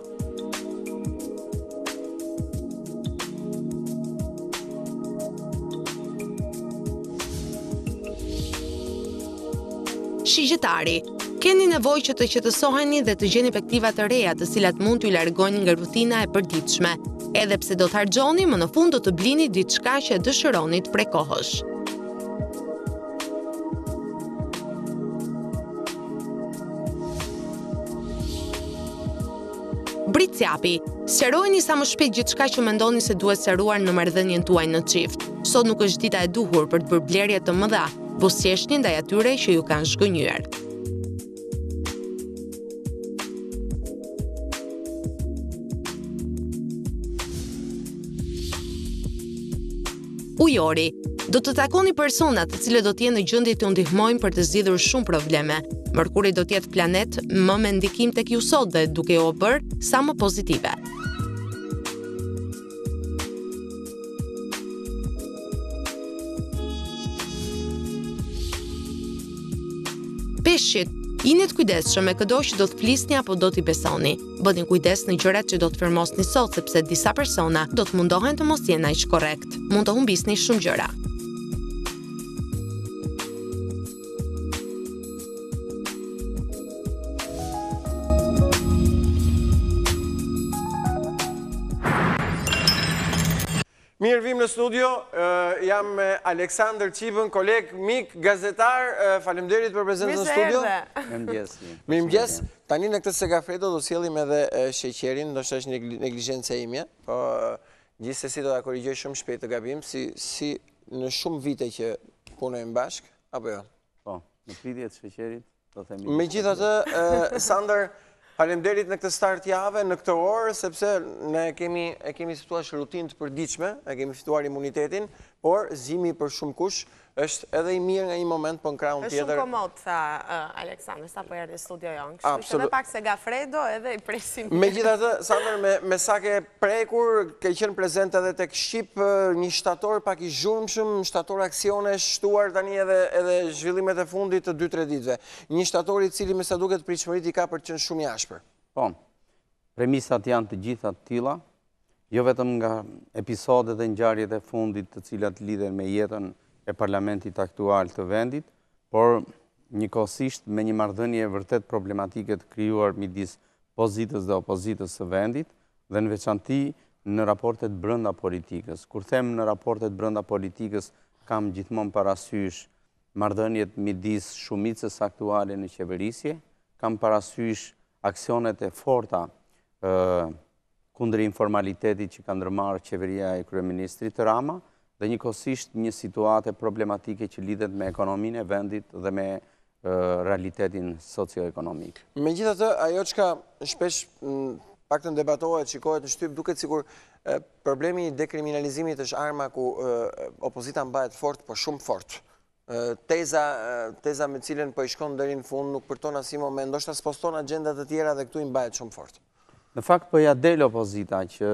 Shigjetari, keni nevojë që të qetësoheni dhe të gjeni perspektiva të reja, të cilat mund t'ju largojnë nga rutina e përditshme. Edhe pse do të harxhoni, më në fund do të blini diçka që e dëshironit prej kohësh. Bricjapi, sqarojeni sa më shpejt gjithçka që mendoni se duhet sqaruar në marrëdhënien tuaj në çift. Sot nuk është dita e duhur për të bërë blerje të mëdha. Buzëqeshni ndaj atyre që ju kanë zhgënjyer. Ujori, do të takoni persona të cilët do të jenë në gjendje t'ju ndihmojnë për të zgjidhur shumë probleme. Mërkuri do të jetë planet më me ndikim tek ju sot dhe duke ju bërë sa më pozitive. Peshqit. Jini të kujdesshëm me këdo që do të flisni apo do t'i besoni. Bëni kujdes në gjërat që do të firmosni sot sepse disa persona do të mundohen të mos jenë aq korrekt. Mund të humbisni shumë gjëra. Mirë, vim në studio, jam me Aleksandër Çipën, koleg, mik, gazetar, faleminderit për prezencën në studio. Mirëmëngjes. Mirëmëngjes. Tani në këtë Segafredo do sjellim edhe sheqerin, ndoshta është neglizhencë e imja, po gjithsesi do ta korrigjoj shumë shpejt këtë gabim, si në shumë vite që punojmë bashkë, apo jo? Po, në pritje të sheqerit, do themi. Megjithatë, Sandër, faleminderit në këtë start jave, në këtë orë, sepse ne kemi e kemi si të thuash rutinë të përditshme, e kemi fituar imunitetin, por zgjimi për shumë kush është edhe i mirë nga një moment, po në krahun tjetër. Është shumë komod, tha Aleksandër, sapo erdhi në studio jonë. Kështu që edhe pak Segafredo edhe i presim. Megjithatë, Sandër, me, me sa ke prekur, ke qenë prezent edhe tek Shqip, një shtator pak i zhurmshëm, shtator aksionesh, shtuar tani edhe edhe zhvillimet e fundit të 2-3 ditëve. Një shtator i cili me sa duket pritshmëritë i ka për të qenë shumë i ashpër. Po. Premisat janë të gjitha të tilla, jo vetëm nga episodet dhe ngjarjet e fundit të cilat lidhen me jetën e parlamentit aktual të vendit, por njëkohësisht me një marrëdhënie vërtet problematike të krijuar midis pozitës dhe opozitës së vendit dhe në veçanti në raportet brenda politikës. Kur them në raportet brenda politikës, kam gjithmonë parasysh marrëdhëniet midis shumicës aktuale në qeverisje, kam parasysh aksionet e forta kundër informalitetit që ka ndërmarrë qeveria e kryeministrit Rama dhe njëkohësisht një situate problematike që lidhet me ekonominë e vendit dhe me realitetin socioekonomik. Megjithatë, ajo çka shpesh paktën debatohet, shikohet në shtyp, duket sikur problemi i dekriminalizimit është arma ku opozita mbahet fort, po shumë fort. Teza, teza me cilën po i shkon deri në fund, nuk përton asnjë moment, ndoshta sposton agjenda të tjera dhe këtu i mbahet shumë fort. Në fakt po ia del opozita që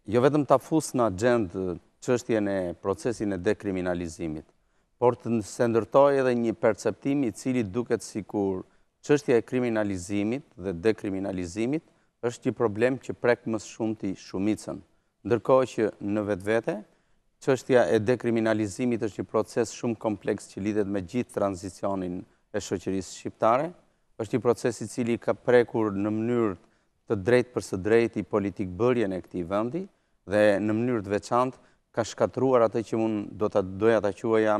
jo vetëm ta fusë në agjendë çështjen e procesin e dekriminalizimit, por të sendërtojë edhe një perceptim i cili duket sikur çështja e kriminalizimit dhe dekriminalizimit është një problem që prek më së shumti shumicën. Ndërkohë që në vetvete, çështja e dekriminalizimit është një proces shumë kompleks që lidhet me gjithë tranzicionin e shoqërisë shqiptare, është një proces i cili ka prekur në mënyrë të drejtpërsëdrejti politikëbërjen e këtij vendi dhe në mënyrë të veçantë ka shkatërruar atë që unë do ta doja ta quaja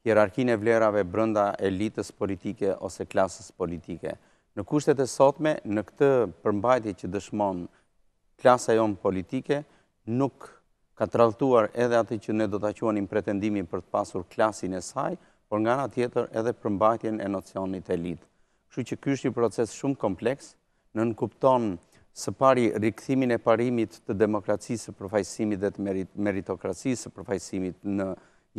hierarkinë e vlerave brenda elitës politike ose klasës politike. Në kushtet e sotme, në këtë përmbajtje që dëshmon klasa jonë politike nuk ka tradhtuar edhe atë që ne do ta quanim pretendimin për të pasur klasin e saj, por nga ana tjetër edhe përmbajtjen e nocionit elitë. Kështu që ky është një proces shumë kompleks, nënkupton së pari rikthimin e parimit të demokracisë së përfaqësimit dhe të meritokracisë së përfaqësimit në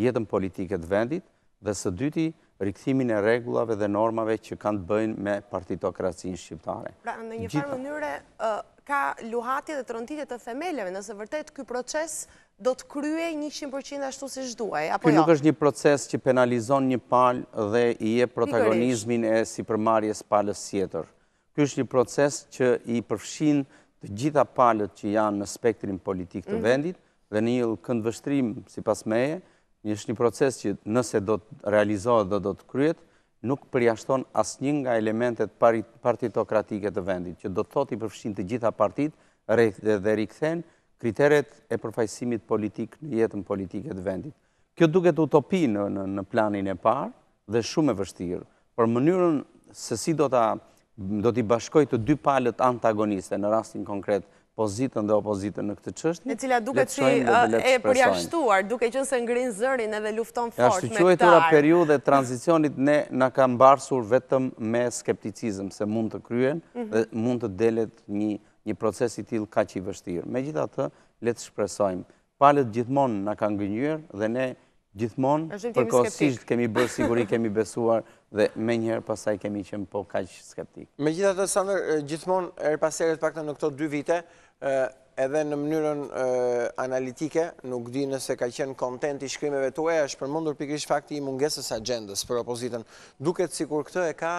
jetën politike të vendit dhe së dyti rikthimin e rregullave dhe normave që kanë të bëjnë me partitokracinë shqiptare. Pra, në një farë mënyre, ka luhatje dhe tronditje të themeleve, nëse vërtet ky proces do të kryhej 100% ashtu siç duhej, apo jo? Ky nuk është një proces që penalizon një palë dhe i jep protagonizmin e sipërmarrjes palës tjetër. Ky është një proces që i përfshin të gjitha palët që janë në spektrin politik të mhm. vendit dhe në një këndvështrim, sipas meje, është një proces që nëse do të realizohet dhe do të kryhet, nuk përjashton asnjë nga elementet partitokratike të vendit, që do të thotë i përfshin të gjitha partitë dhe rikthen kriteret e përfaqësimit politik në jetën politike të vendit. Kjo duket utopi në në planin e parë dhe shumë e vështirë, por mënyrën se si do ta do t'i bashkojë të dy palët antagoniste, në rastin konkret pozitën dhe opozitën në këtë çështje, e cila duket si e përjashtuar, duke qenë se ngrin zërin edhe lufton fort me këtë armë. E ashtuquajtura periudhë e tranzicionit ne na ka mbarsur vetëm me skepticizëm se mund të kryhen mhm. dhe mund të delet një një proces i tillë kaq i vështirë. Megjithatë, le të shpresojmë. Palët gjithmonë na kanë gënjyer dhe ne gjithmonë përkohësisht kemi bërë sikur i kemi besuar dhe menjëherë pastaj kemi qenë po kaq skeptikë. Megjithatë, Sandër, gjithmonë herë pas here të paktën në këto dy vite, Edhe në mënyrën analitike, nuk di nëse ka qenë kontent i shkrimeve tuaja, është përmendur pikërisht fakti i mungesës së agjendës për opozitën. Duket sikur këtë e ka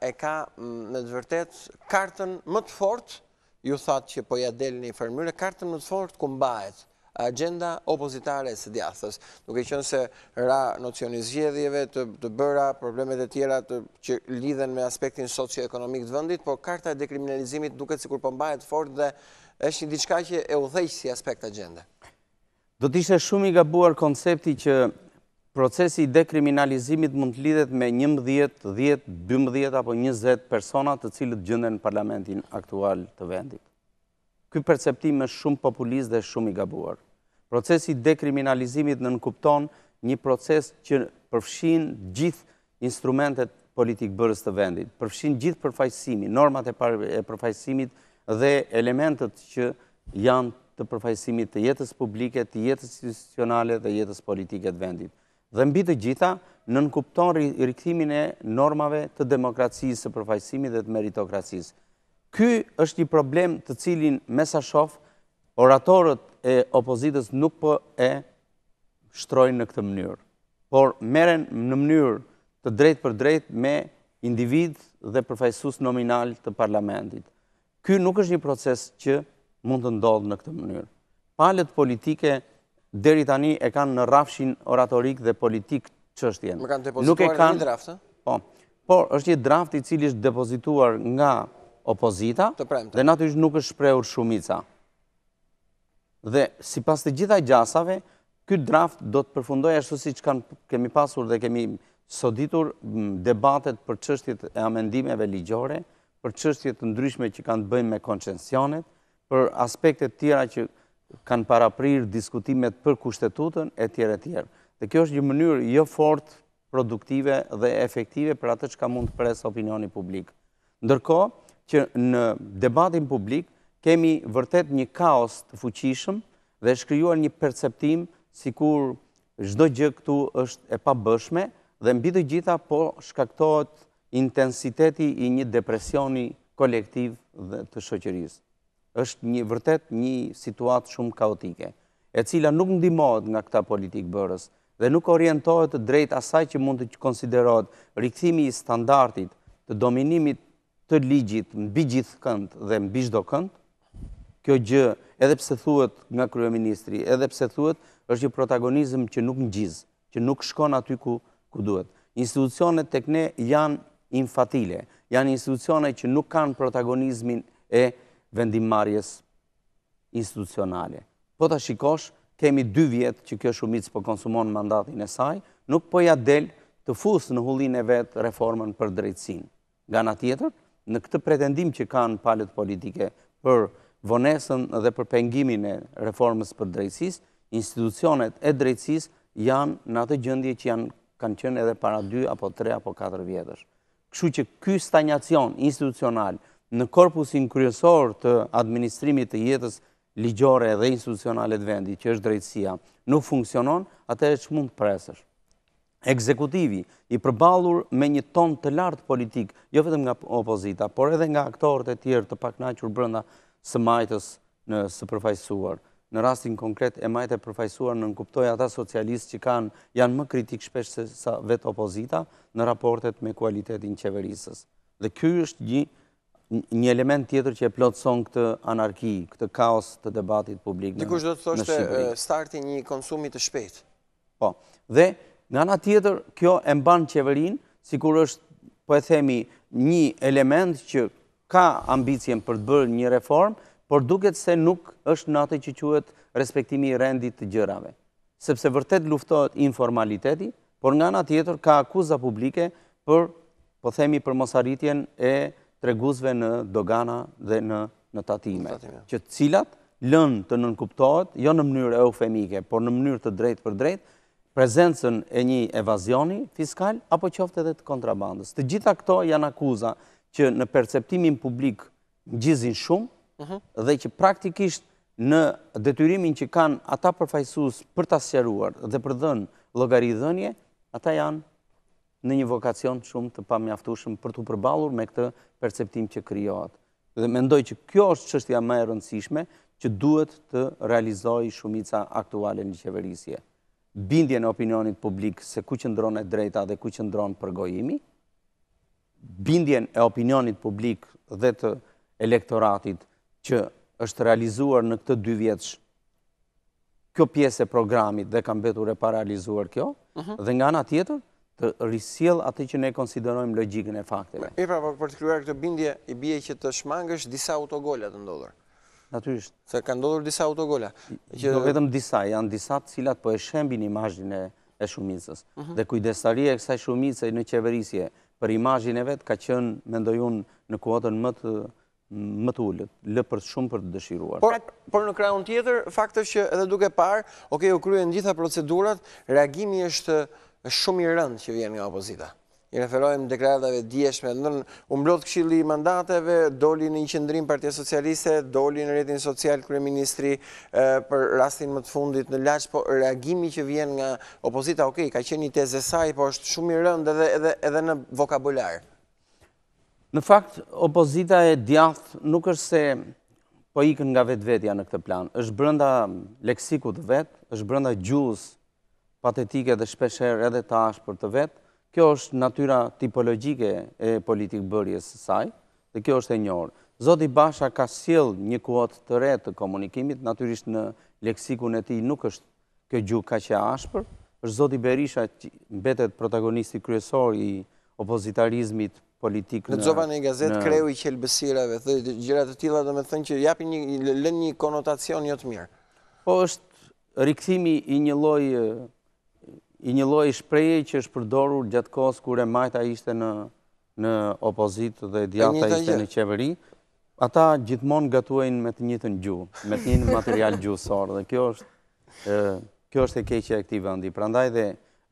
e ka në të vërtetë kartën më të fortë, ju thatë që po ia del në një farë mënyre, kartën më të fortë ku mbahet agjenda opozitare e së djathtës, duke qenë se ra nocioni i zgjedhjeve të, të bëra, problemet e tjera të, që lidhen me aspektin socioekonomik të vendit, por karta e dekriminalizimit duket sikur po mbahet fort dhe është një diçka që e udhëheq si aspekt agjende. Do të ishte shumë i gabuar koncepti që procesi i dekriminalizimit mund të lidhet me 11, 10, 12 apo 20 persona të cilët gjenden në parlamentin aktual të vendit. Ky perceptim është shumë populist dhe shumë i gabuar. Procesi i dekriminalizimit nënkupton një proces që përfshin gjithë instrumentet politikëbërës të vendit, përfshin gjithë përfaqësimin, normat e përfaqësimit dhe elementët që janë të përfaqësimit të jetës publike, të jetës institucionale dhe jetës politike të vendit. Dhe mbi të gjitha, nënkupton rikthimin e normave të demokracisë së përfaqësimit dhe të meritokracisë. Ky është një problem të cilin me sa shof, oratorët e opozitës nuk po e shtrojnë në këtë mënyrë, por merren në mënyrë të drejtpërdrejtë me individë dhe përfaqësues nominalë të parlamentit. Ky nuk është një proces që mund të ndodhë në këtë mënyrë. Palët politike deri tani e kanë në rrafshin oratorik dhe politik çështjen. Më kanë depozituar një draft, ë? Po. Por është një draft i cili është depozituar nga opozita dhe natyrisht nuk është shprehur shumica. Dhe sipas të gjitha gjasave, ky draft do të përfundojë ashtu siç kanë kemi pasur dhe kemi soditur debatet për çështjet e amendimeve ligjore, për çështje të ndryshme që kanë të bëjnë me koncesionet, për aspekte të tjera që kanë paraprirë diskutimet për kushtetutën e tjerë e tjerë. Dhe kjo është një mënyrë jo fort produktive dhe efektive për atë çka mund të presë opinioni publik. Ndërkohë që në debatin publik kemi vërtet një kaos të fuqishëm dhe është krijuar një perceptim sikur çdo gjë këtu është e pabëshme dhe mbi të gjitha po shkaktohet intensiteti i një depresioni kolektiv dhe të shoqërisë. Është një vërtet një situatë shumë kaotike, e cila nuk ndihmohet nga këta politikëbërës dhe nuk orientohet drejt asaj që mund të konsiderohet rikthimi i standardit të dominimit të ligjit mbi gjithkënd dhe mbi çdokënd. Kjo gjë, edhe pse thuhet nga kryeministri, edhe pse thuhet, është një protagonizëm që nuk ngjiz, që nuk shkon aty ku ku duhet. Institucionet tek ne janë infatile, janë institucione që nuk kanë protagonizmin e vendimmarrjes institucionale. Po ta shikosh, kemi dy vjet që kjo shumicë po konsumon mandatin e saj, nuk po ia del të fusë në hullinë e vet reformën për drejtësinë. Nga ana tjetër, në këtë pretendim që kanë palët politike për vonesën dhe për pengimin e reformës për drejtësisë, institucionet e drejtësisë janë në atë gjendje që janë kanë qenë edhe para 2 apo 3 apo 4 vjetësh. Kështu që ky stanjacion institucional në korpusin kryesor të administrimit të jetës ligjore dhe institucionale të vendit, që është drejtësia, nuk funksionon, atëherë ç'mund të presësh? Ekzekutivi, i përballur me një ton të lartë politik, jo vetëm nga opozita, por edhe nga aktorët e tjerë të pakënaqur brenda së majtës në së përfaqësuar. Në rastin konkret, e majta e përfaqësuar nënkuptoj ata socialistë që kanë janë më kritikë shpesh se sa vetë opozita në raportet me kualitetin qeverisës. Dhe ky është një një element tjetër që e plotëson këtë anarki, këtë kaos të debatit publik në Shqipëri. Dikush do të thoshte starti i një konsumi të shpejtë. Po. Dhe nga ana tjetër kjo e mban qeverinë sikur është, po e themi, një element që ka ambicien për të bërë një reformë, por duket se nuk është në atë që quhet respektimi i rendit të gjërave. Sepse vërtet luftohet informaliteti, por nga ana tjetër ka akuza publike për, po themi, për mosarritjen e treguesve në dogana dhe në në tatime, që të cilat lënë të nënkuptohet, jo në mënyrë eufemike, por në mënyrë të drejtpërdrejtë, prezencën e një evazioni fiskal, apo qoftë edhe të kontrabandës. Të gjitha këto janë akuza që në perceptimin publik ngjizin shumë, mhm. dhe që praktikisht në detyrimin që kanë ata përfaqësues për ta sqaruar dhe për dhënë llogaridhënie, ata janë në një vokacion shumë të pamjaftueshëm për t'u përballur me këtë perceptim që krijohet. Dhe mendoj që kjo është çështja më e rëndësishme që duhet të realizojë shumica aktuale në qeverisje. Bindjen e opinionit publik se ku qëndron e drejta dhe ku qëndron përgojimi, bindjen e opinionit publik dhe të elektoratit që është realizuar në këtë dyvjetësh kjo pjesë e programit dhe ka mbetur e parealizuar kjo, mhm. dhe nga ana tjetër, të risjellë atë që ne konsiderojmë logjikën e fakteve. Mirë, pra, për të krijuar këtë bindje, i bie që të shmangësh disa autogola të ndodhur. Natyrisht. Se kanë ndodhur disa autogola. Që... Jo vetëm disa, janë disa të cilat po e shembin imazhin e, e shumicës. Mhm. Dhe kujdestaria e kësaj shumice në qeverisje për imazhin e vet ka qenë, mendoj unë, në kuotën më të më të ulët, lë për shumë për të dëshiruar. Por, por në krahun tjetër, fakt është që edhe duke parë, ok, u kryen gjitha procedurat, reagimi është shumë i rëndë që vjen nga opozita. I referohem deklaratave të djeshme, ndërkohë u mblodh këshilli i mandateve, doli në një qëndrim Partia Socialiste, doli në rrjetin social kryeministri për rastin më të fundit në Laç, po reagimi që vjen nga opozita, ok, ka qenë një tezë e saj, po është shumë i rëndë edhe edhe edhe në vokabular. Në fakt, opozita e djathtë nuk është se po ikën nga vetvetja në këtë plan. Është brenda leksikut të vet, është brenda gjuhës patetike dhe shpeshherë edhe të ashpër të vet. Kjo është natyra tipologjike e politikëbërjes së saj dhe kjo është e njohur. Zoti Basha ka sjellë një kuotë të re të komunikimit, natyrisht në leksikun e tij nuk është Kjo gjuhë kaq e ashpër, është zoti Berisha që mbetet protagonisti kryesor i opozitarizmit politik në Lexova në një gazetë kreu i qelbësirave, dhe gjëra të tilla domethënë që japin një lënë një konotacion jo të mirë. Po është rikthimi i një lloj i një lloj shprehje që është përdorur gjatë kohës kur e majta ishte në në opozitë dhe e djathta ishte në qeveri. Ata gjithmonë gatuajnë me të njëjtën gjuhë, me të njëjtin material gjuhësor dhe kjo është kjo është e keqja e këtij vendi. Prandaj dhe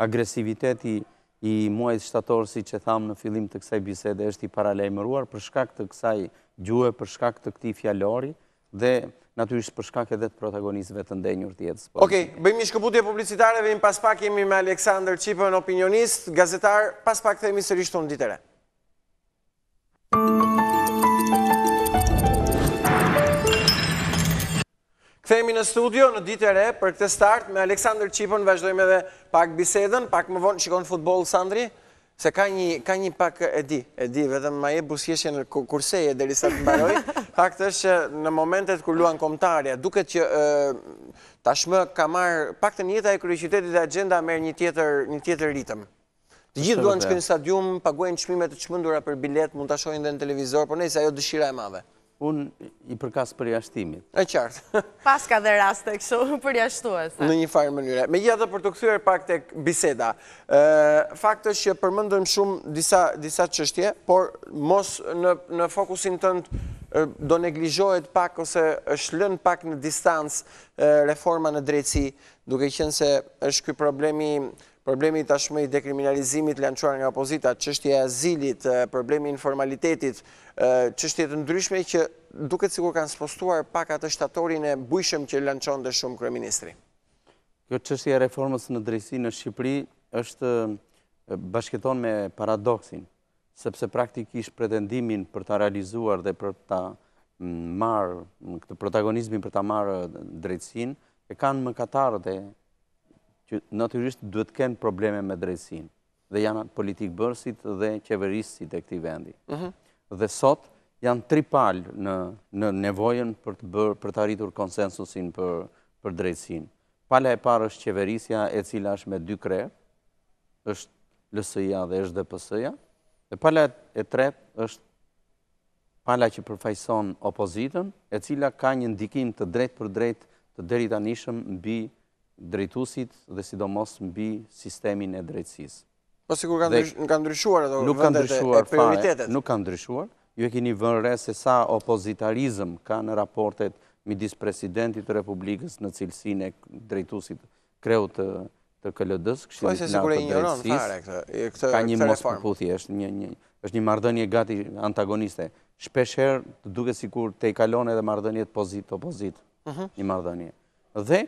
agresiviteti i muajit shtator, siç e thamë në fillim të kësaj bisede, është i paralajmëruar për shkak të kësaj gjuhe, për shkak të këtij fjalori dhe natyrisht për shkak edhe të protagonistëve të ndenjur të jetës politike. Okej, bëjmë një shkëputje publicitare, vijmë pas pak jemi me Aleksandër Çipën, opinionist, gazetar, pas pak kthehemi sërish këtu në Ditë e Re. Kthehemi në studio në Ditë e Re për këtë start me Aleksandër Çipën vazhdojmë edhe pak bisedën, pak më vonë shikon futboll Sandri, se ka një ka një pak e di, e di vetëm ma jep buzëqeshjen kurseje derisa të mbaroj. Fakt është që në momentet kur luan kombëtarja, duket që tashmë ka marrë paktën jeta e kryeqytetit dhe agjenda merr një tjetër një tjetër ritëm. Të gjithë duan të shkojnë në stadium, paguajnë çmime të çmendura për biletë, mund ta shohin dhe në televizor, por nejse ajo dëshira e madhe. Unë i përkas përjashtimit. E qartë. Paska dhe raste kështu përjashtuese. Në një farë mënyre. Megjithatë për t'u kthyer pak tek biseda, fakt është që përmendëm shumë disa disa çështje, por mos në në fokusin tënd do neglizhohet pak ose është lënë pak në distancë reforma në drejtësi, duke qenë se është ky problemi Problemi tashmë i dekriminalizimit lançuar nga opozita, çështja e azilit, problemi i informalitetit, çështje të ndryshme që duket sikur kanë spostuar pak atë shtatorin e bujshëm që lançonte shumë kryeministri. Kjo çështje e reformës në drejtësi në Shqipëri është bashkëjeton me paradoksin, sepse praktikisht pretendimin për ta realizuar dhe për ta marrë këtë protagonizmin për ta marrë drejtësinë e kanë mëkatarët e që natyrisht duhet të kenë probleme me drejtësinë dhe janë politikëbërësit dhe qeverisësit e këtij vendi. Mhm. Dhe sot janë tri palë në në nevojën për të bërë për të arritur konsensusin për për drejtësinë. Pala e parë është qeverisja e cila është me dy krerë, është LSI-ja dhe është dhe PS-ja. Dhe pala e tretë është pala që përfaqëson opozitën, e cila ka një ndikim të drejtpërdrejtë të deritanishëm mbi drejtuesit dhe sidomos mbi sistemin e drejtësisë. Po sikur ka ndryshuar ato vendet e prioritetet. Nuk ka ndryshuar. Ju e keni vënë re se sa opozitarizëm ka në raportet midis presidentit të Republikës në cilësinë e drejtuesit kreut të të KLD-së, Këshillit të Lartë të Drejtësisë, ka një mospërputhje, është një një është një marrëdhënie gati antagoniste. Shpeshherë të duket sikur tejkalon edhe marrëdhëniet pozitë-opozitë, mhm. një marrëdhënie. Dhe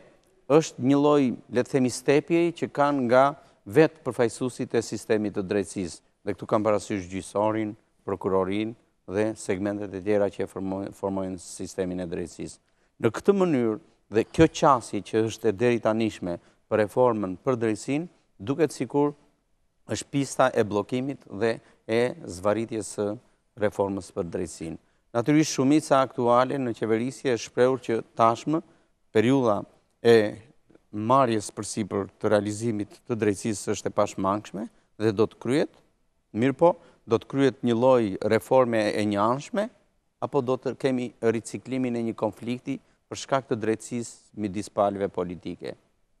është një lloj, le të themi, stepjeje që kanë nga vetë përfaqësuesit e sistemit të drejtësisë. Dhe këtu kam parasysh gjyqësorin, prokurorinë dhe segmentet e tjera që e formojnë sistemin e drejtësisë. Në këtë mënyrë dhe kjo qasje që është e deritanishme për reformën për drejtësinë, duket sikur është pista e bllokimit dhe e zvarritjes së reformës për drejtësinë. Natyrisht shumica aktuale në qeverisje është shprehur që tashmë periudha e marrjes përsipër të realizimit të drejtësisë është e pashmangshme dhe do të kryhet, mirëpo do të kryhet një lloj reforme e njëanshme apo do të kemi riciklimin e një konflikti për shkak të drejtësisë midis palëve politike.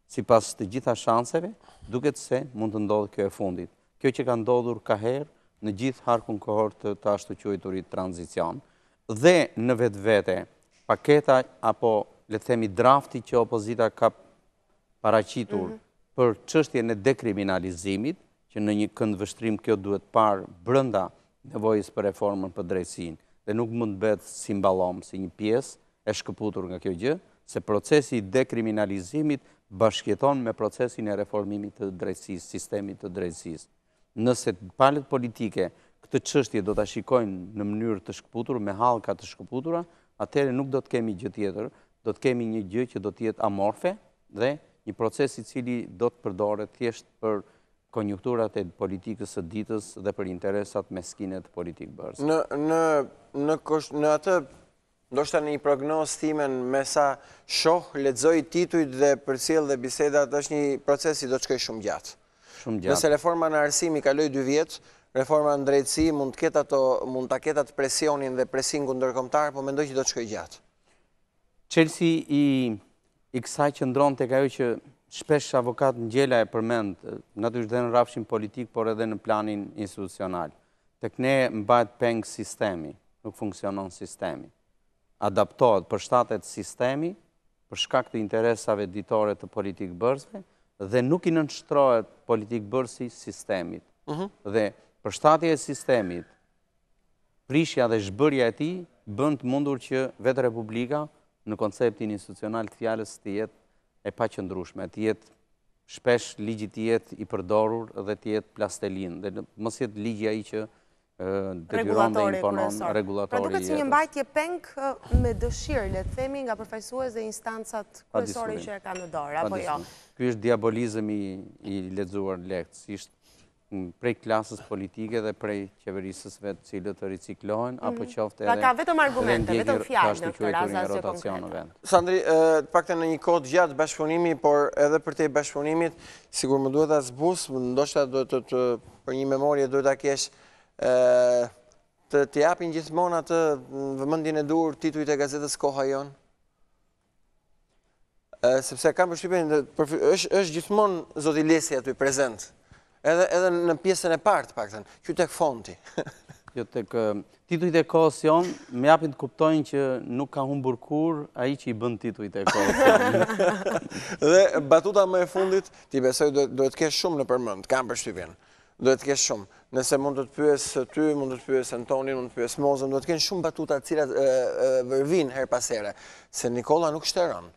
Sipas të gjitha shanseve, duket se mund të ndodhë kjo e fundit. Kjo që ka ndodhur kaherë në gjithë harkun kohor të të ashtuquajturit tranzicion. Dhe në vetvete, paketa apo le të themi drafti që opozita ka paraqitur mhm. për çështjen e dekriminalizimit, që në një këndvështrim kjo duhet parë brenda nevojës për reformën për drejtësinë dhe nuk mund të bëhet si mballom, si një pjesë e shkëputur nga kjo gjë, se procesi i dekriminalizimit bashkëjeton me procesin e reformimit të drejtësisë, sistemit të drejtësisë. Nëse palët politike këtë çështje do ta shikojnë në mënyrë të shkëputur, me hallka të shkëputura, atëherë nuk do të kemi gjë tjetër, do të kemi një gjë që do të jetë amorfe dhe një proces i cili do të përdoret thjesht për konjunkturat e politikës së ditës dhe për interesat meskine të politikëbërësve. Në në në në atë ndoshta në një prognozë timen me sa shoh, lexoj titujt dhe përcjell dhe bisedat, është një proces që do të shkojë shumë gjatë. Shumë gjatë. Nëse reforma në arsim i kaloi dy vjet, reforma në drejtësi mund të ketë ato, mund ta ketë atë presionin dhe presingun ndërkombëtar, po mendoj që do të shkojë gjatë. Çelësi i i kësaj qëndron tek ajo që shpesh avokat Ngjela e përmend, natyrisht dhe në rrafshin politik, por edhe në planin institucional. Tek ne mbahet peng sistemi, nuk funksionon sistemi. Adaptohet, përshtatet sistemi për shkak të interesave ditore të politikëbërësve dhe nuk i nënshtrohet politikëbërësi sistemit. Mhm. Dhe përshtatja e sistemit prishja dhe zhbërja e tij bën të mundur që vetë Republika në konceptin institucional të fjalës të jetë e paqëndrueshme, të jetë shpesh ligji të jetë i përdorur dhe të jetë plastelinë dhe mos jetë ligji ai që detyron dhe imponon rregullatori Pra duket si një mbajtje peng me dëshirë, le të themi, nga përfaqësues dhe instancat kryesore që e kanë në dorë, apo jo? Ky është diabolizëm i lexuar lehtësisht prej klasës politike dhe prej qeverisësve të cilët riciklohen, mhm. apo qoftë pra edhe... Pra ka vetëm argumente, vetëm fjalë në këtë rast asgjë konkrete. Sandri, të paktën në një kohë të gjatë bashkëpunimi, por edhe përtej bashkëpunimit, sikur më duhet ta zbus, ndoshta duhet të, të për një memorie duhet ta kesh të të japin gjithmonë atë vëmendjen e duhur titujt e gazetës Koha Jonë? Sepse kam përshtypjen është është gjithmonë zoti Lesi aty prezent. Edhe edhe në pjesën e parë të paktën, që tek fonti. Jo tek titujt e Kohës Jonë më japin të kuptojnë që nuk ka humbur kurrë ai që i bën titujt e Kohës Jonë. Dhe batuta më e fundit, ti besoj duhet të kesh shumë nëpër mend, kam përshtypjen. Duhet të kesh shumë. Nëse mund të të pyes ty, mund të të pyes Antonin, mund të pyes Mozën, duhet të kenë shumë batuta të cilat vërvijnë herë pas here, se Nikolla nuk shteron.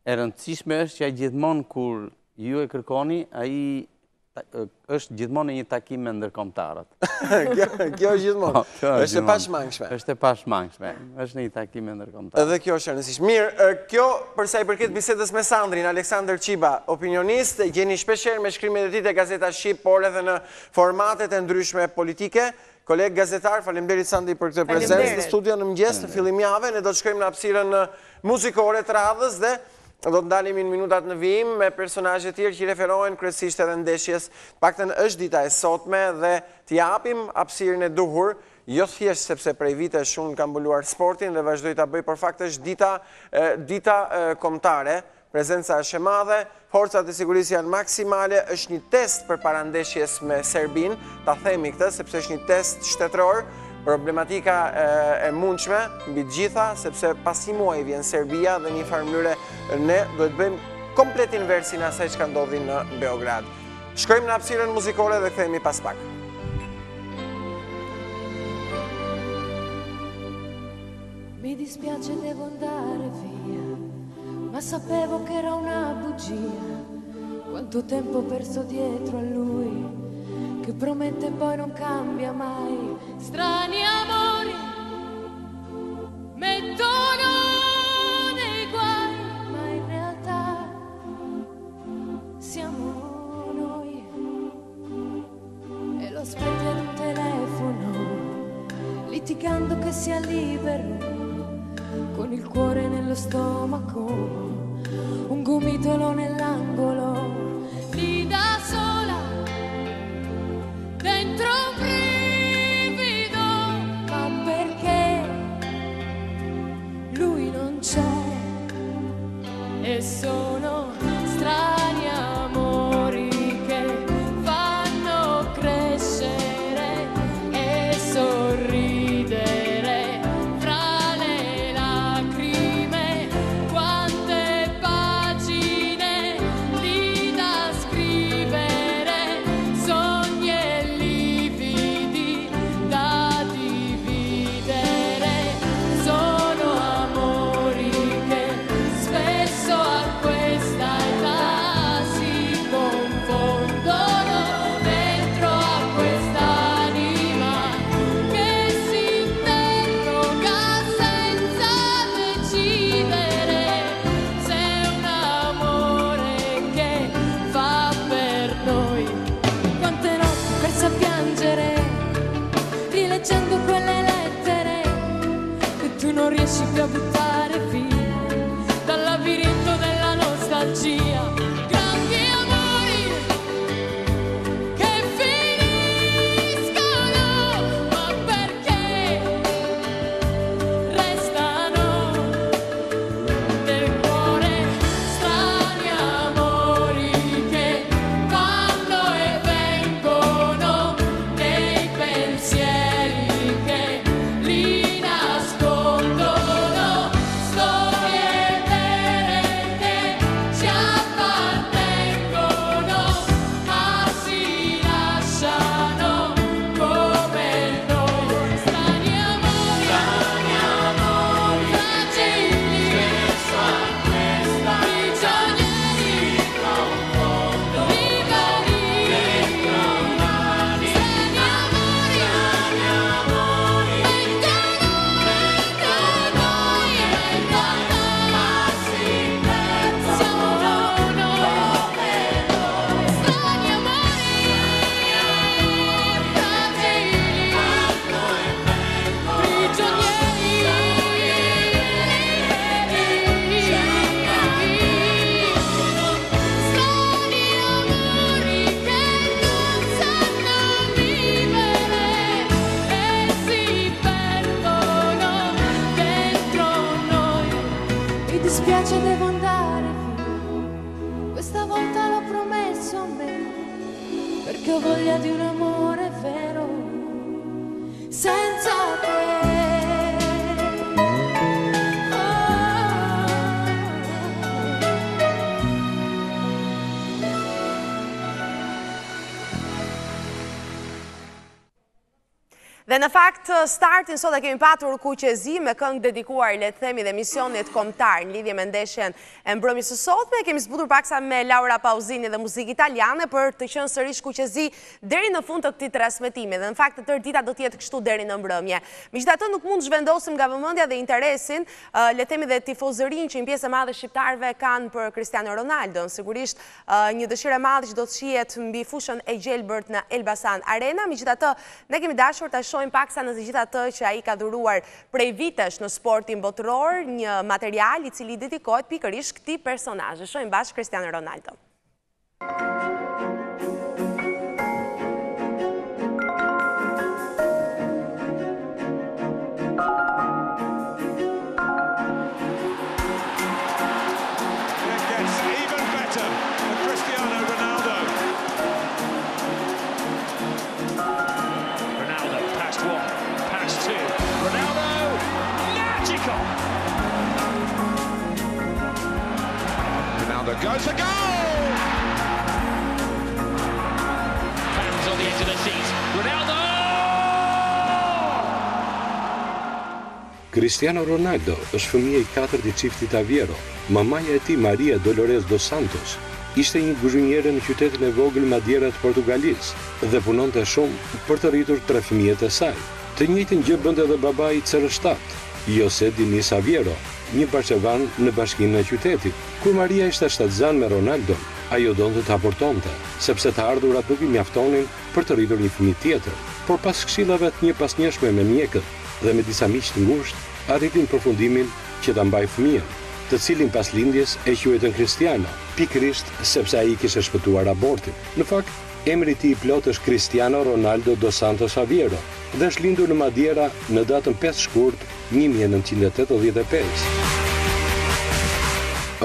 E rëndësishme është që ai gjithmonë kur ju e kërkoni, ai është gjithmonë në një takim me ndërkombëtarët. Kjo është gjithmonë. Po, është e pashmangshme. Është e pashmangshme. Është në një takim me ndërkombëtarët. Edhe kjo është e rëndësishme. Mirë, kjo për sa i përket bisedës me Sandrin, Aleksandër Çipa, opinionist, e gjeni shpeshherë me shkrimet e tij te Gazeta Shqip, por edhe në formatet e ndryshme politike. Koleg gazetar, faleminderit Sandri për këtë prezencë në studio në mëngjes, në fillim jave, ne do të shkojmë në hapësirën muzikore të radhës dhe do të ndalemi në minutat në vijim me personazhe të tjerë që i referohen kryesisht edhe ndeshjes. Të paktën është dita e sotme dhe t'i japim hapësirën e duhur Jo thjesht sepse prej vitesh unë kam mbuluar sportin dhe vazhdoj ta bëj, por fakt është dita dita kombëtare, prezenca është e madhe, forcat e sigurisë janë maksimale, është një test përpara ndeshjes me Serbinë, ta themi këtë sepse është një test shtetëror, problematika e mundshme mbi të gjitha, sepse pas një muaji vjen Serbia dhe një farë mënyre ne duhet të bëjmë komplet inversin e asaj çka ndodhi në Beograd. Shkojmë në hapësirën muzikore dhe kthehemi pas pak. Mi dispiace devo andare via, ma sapevo che era una bugia. Quanto tempo ho perso dietro a lui, che promette e poi non cambia mai. Strani amori mettono nei. Dimenticando che sia libero, con il cuore nello stomaco, un gomitolo nell'angolo, lì da sola, dentro un brivido, ma perché lui non c'è? E sono strani amori che fanno crescere e sorridere fra le lacrime. Quante pagine lì da scrivere, sogni e lividi da dividere. Sono amori che spesso a questa età si confondono dentro a quest'anima che si interroga senza decidere se è un amore che fa per noi. Quante notti perse a piangere, rileggendo quelle lettere che tu non riesci più a buttare via dal labirinto della nostalgia. Grandi amori che finiscono, ma perché restano nel cuore strani amori che vanno e vengono nei pensieri che li nascondono, storie vere che ci appartengono, ma si lasciano come noi. Strani amori, strani amori, fragili, spesso a questa prigionieri, liberi, strani amori, strani amori, dentro noi, ma si perdono come noi. Strani amori, fragili, prigionieri, strani amori che non sanno vivere e si perdono dentro noi. Mi dispiace, devo andare via. Questa volta l'ho promesso a me, perché ho voglia di un amore vero, senza te. Dhe në fakt, startin sot e kemi patur kuqezi me këngë dedikuar, le të themi, dhe misionit kombëtar në lidhje me ndeshjen e mbrëmjes së sotme. Kemi zbutur paksa me Laura Pausini dhe muzikë italiane për të qenë sërish kuqezi deri në fund të këtij transmetimi. Dhe në fakt, e tërë dita do të jetë kështu deri në mbrëmje. Megjithatë nuk mund të zhvendosim nga vëmendja dhe interesin, le të themi dhe tifozërinë që një pjesë e madhe shqiptarëve kanë për Cristiano Ronaldon. Sigurisht, një dëshirë e madhe që do të shihet mbi fushën e gjelbërt në Elbasan Arena. Megjithatë, ne kemi dashur ta shohim paksa në të gjithë atë që ai ka dhuruar prej vitesh në sportin botëror, një material i cili dedikohet pikërisht këtij personazhi. Shohim bashkë Cristiano Ronaldo. It gets even better for Cristiano Ronaldo. Ronaldo, past one, past two. Ronaldo, magical! Ronaldo goes for goal! Fans on the edge of their seats. Ronaldo! Cristiano Ronaldo është fëmija i katërt i çiftit Aveiro. Mamaja e tij Maria Dolores dos Santos ishte një kuzhiniere në qytetin e vogël Madeira të Portugalisë dhe punonte shumë për të rritur tre fëmijët e saj. Të njëjtën gjë bënte edhe babai i CR7, José Dinis Aveiro, një bahçevan në bashkinë e qytetit. Kur Maria ishte shtatzënë me Ronaldon, ajo donte të abortonte, sepse të ardhurat nuk i mjaftonin për të rritur një fëmijë tjetër. Por pas këshillave të njëpasnjëshme me mjekët. dhe me disa miq të ngushtë arriti në përfundimin që ta mbajë fëmijën, të cilin pas lindjes e quajtën Cristiano, pikërisht sepse ai kishte shpëtuar abortit. Në fakt, emri i tij i plotë është Cristiano Ronaldo dos Santos Aveiro dhe është lindur në Madiera në datën 5 shkurt 1985.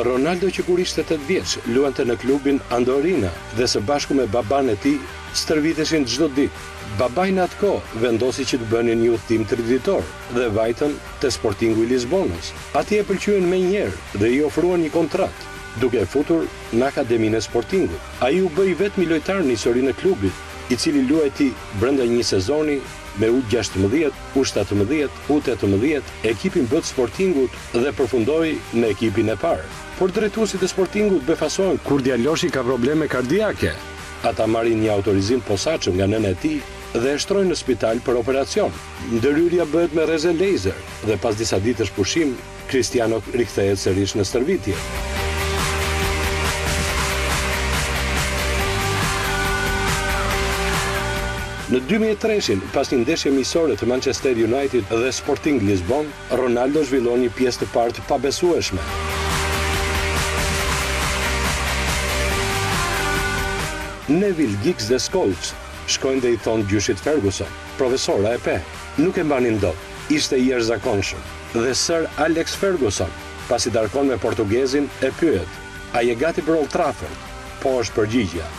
Ronaldo që kur ishte 8 vjeç luante në klubin Andorina dhe së bashku me babanë e tij stërviteshin çdo ditë. Babai në atë kohë vendosi që të bënin një udhëtim triditor dhe vajtën te Sportingu i Lisbonës. Atje e pëlqyen menjëherë dhe i ofruan një kontratë, duke e futur në akademinë e Sportingut. Ai u bë i vetmi lojtar në historinë e klubit, i cili luajti brenda një sezoni me U 16, U 17, U 18, ekipin B të Sportingut dhe përfundoi në ekipin e parë. Por drejtuesit e Sportingut befasohen kur djaloshi ka probleme kardiake. Ata marrin një autorizim të posaçëm nga nëna e tij dhe e shtrojnë në spital për operacion. Ndërhyrja bëhet me rreze laser dhe pas disa ditësh pushim, Cristiano rikthehet sërish në stërvitje. Në 2003-shin, pas një ndeshje miqësore të Manchester United dhe Sporting Lisbon, Ronaldo zhvillon një pjesë të parë të pabesueshme. Neville, Giggs dhe Scholes shkojnë dhe i thonë gjyshit Ferguson, profesor, a e pe, nuk e mbanin dot, ishte i jashtëzakonshëm. Dhe Sir Alex Ferguson, pasi darkon me portugezin, e pyet, a je gati për Old Trafford? Po është përgjigja.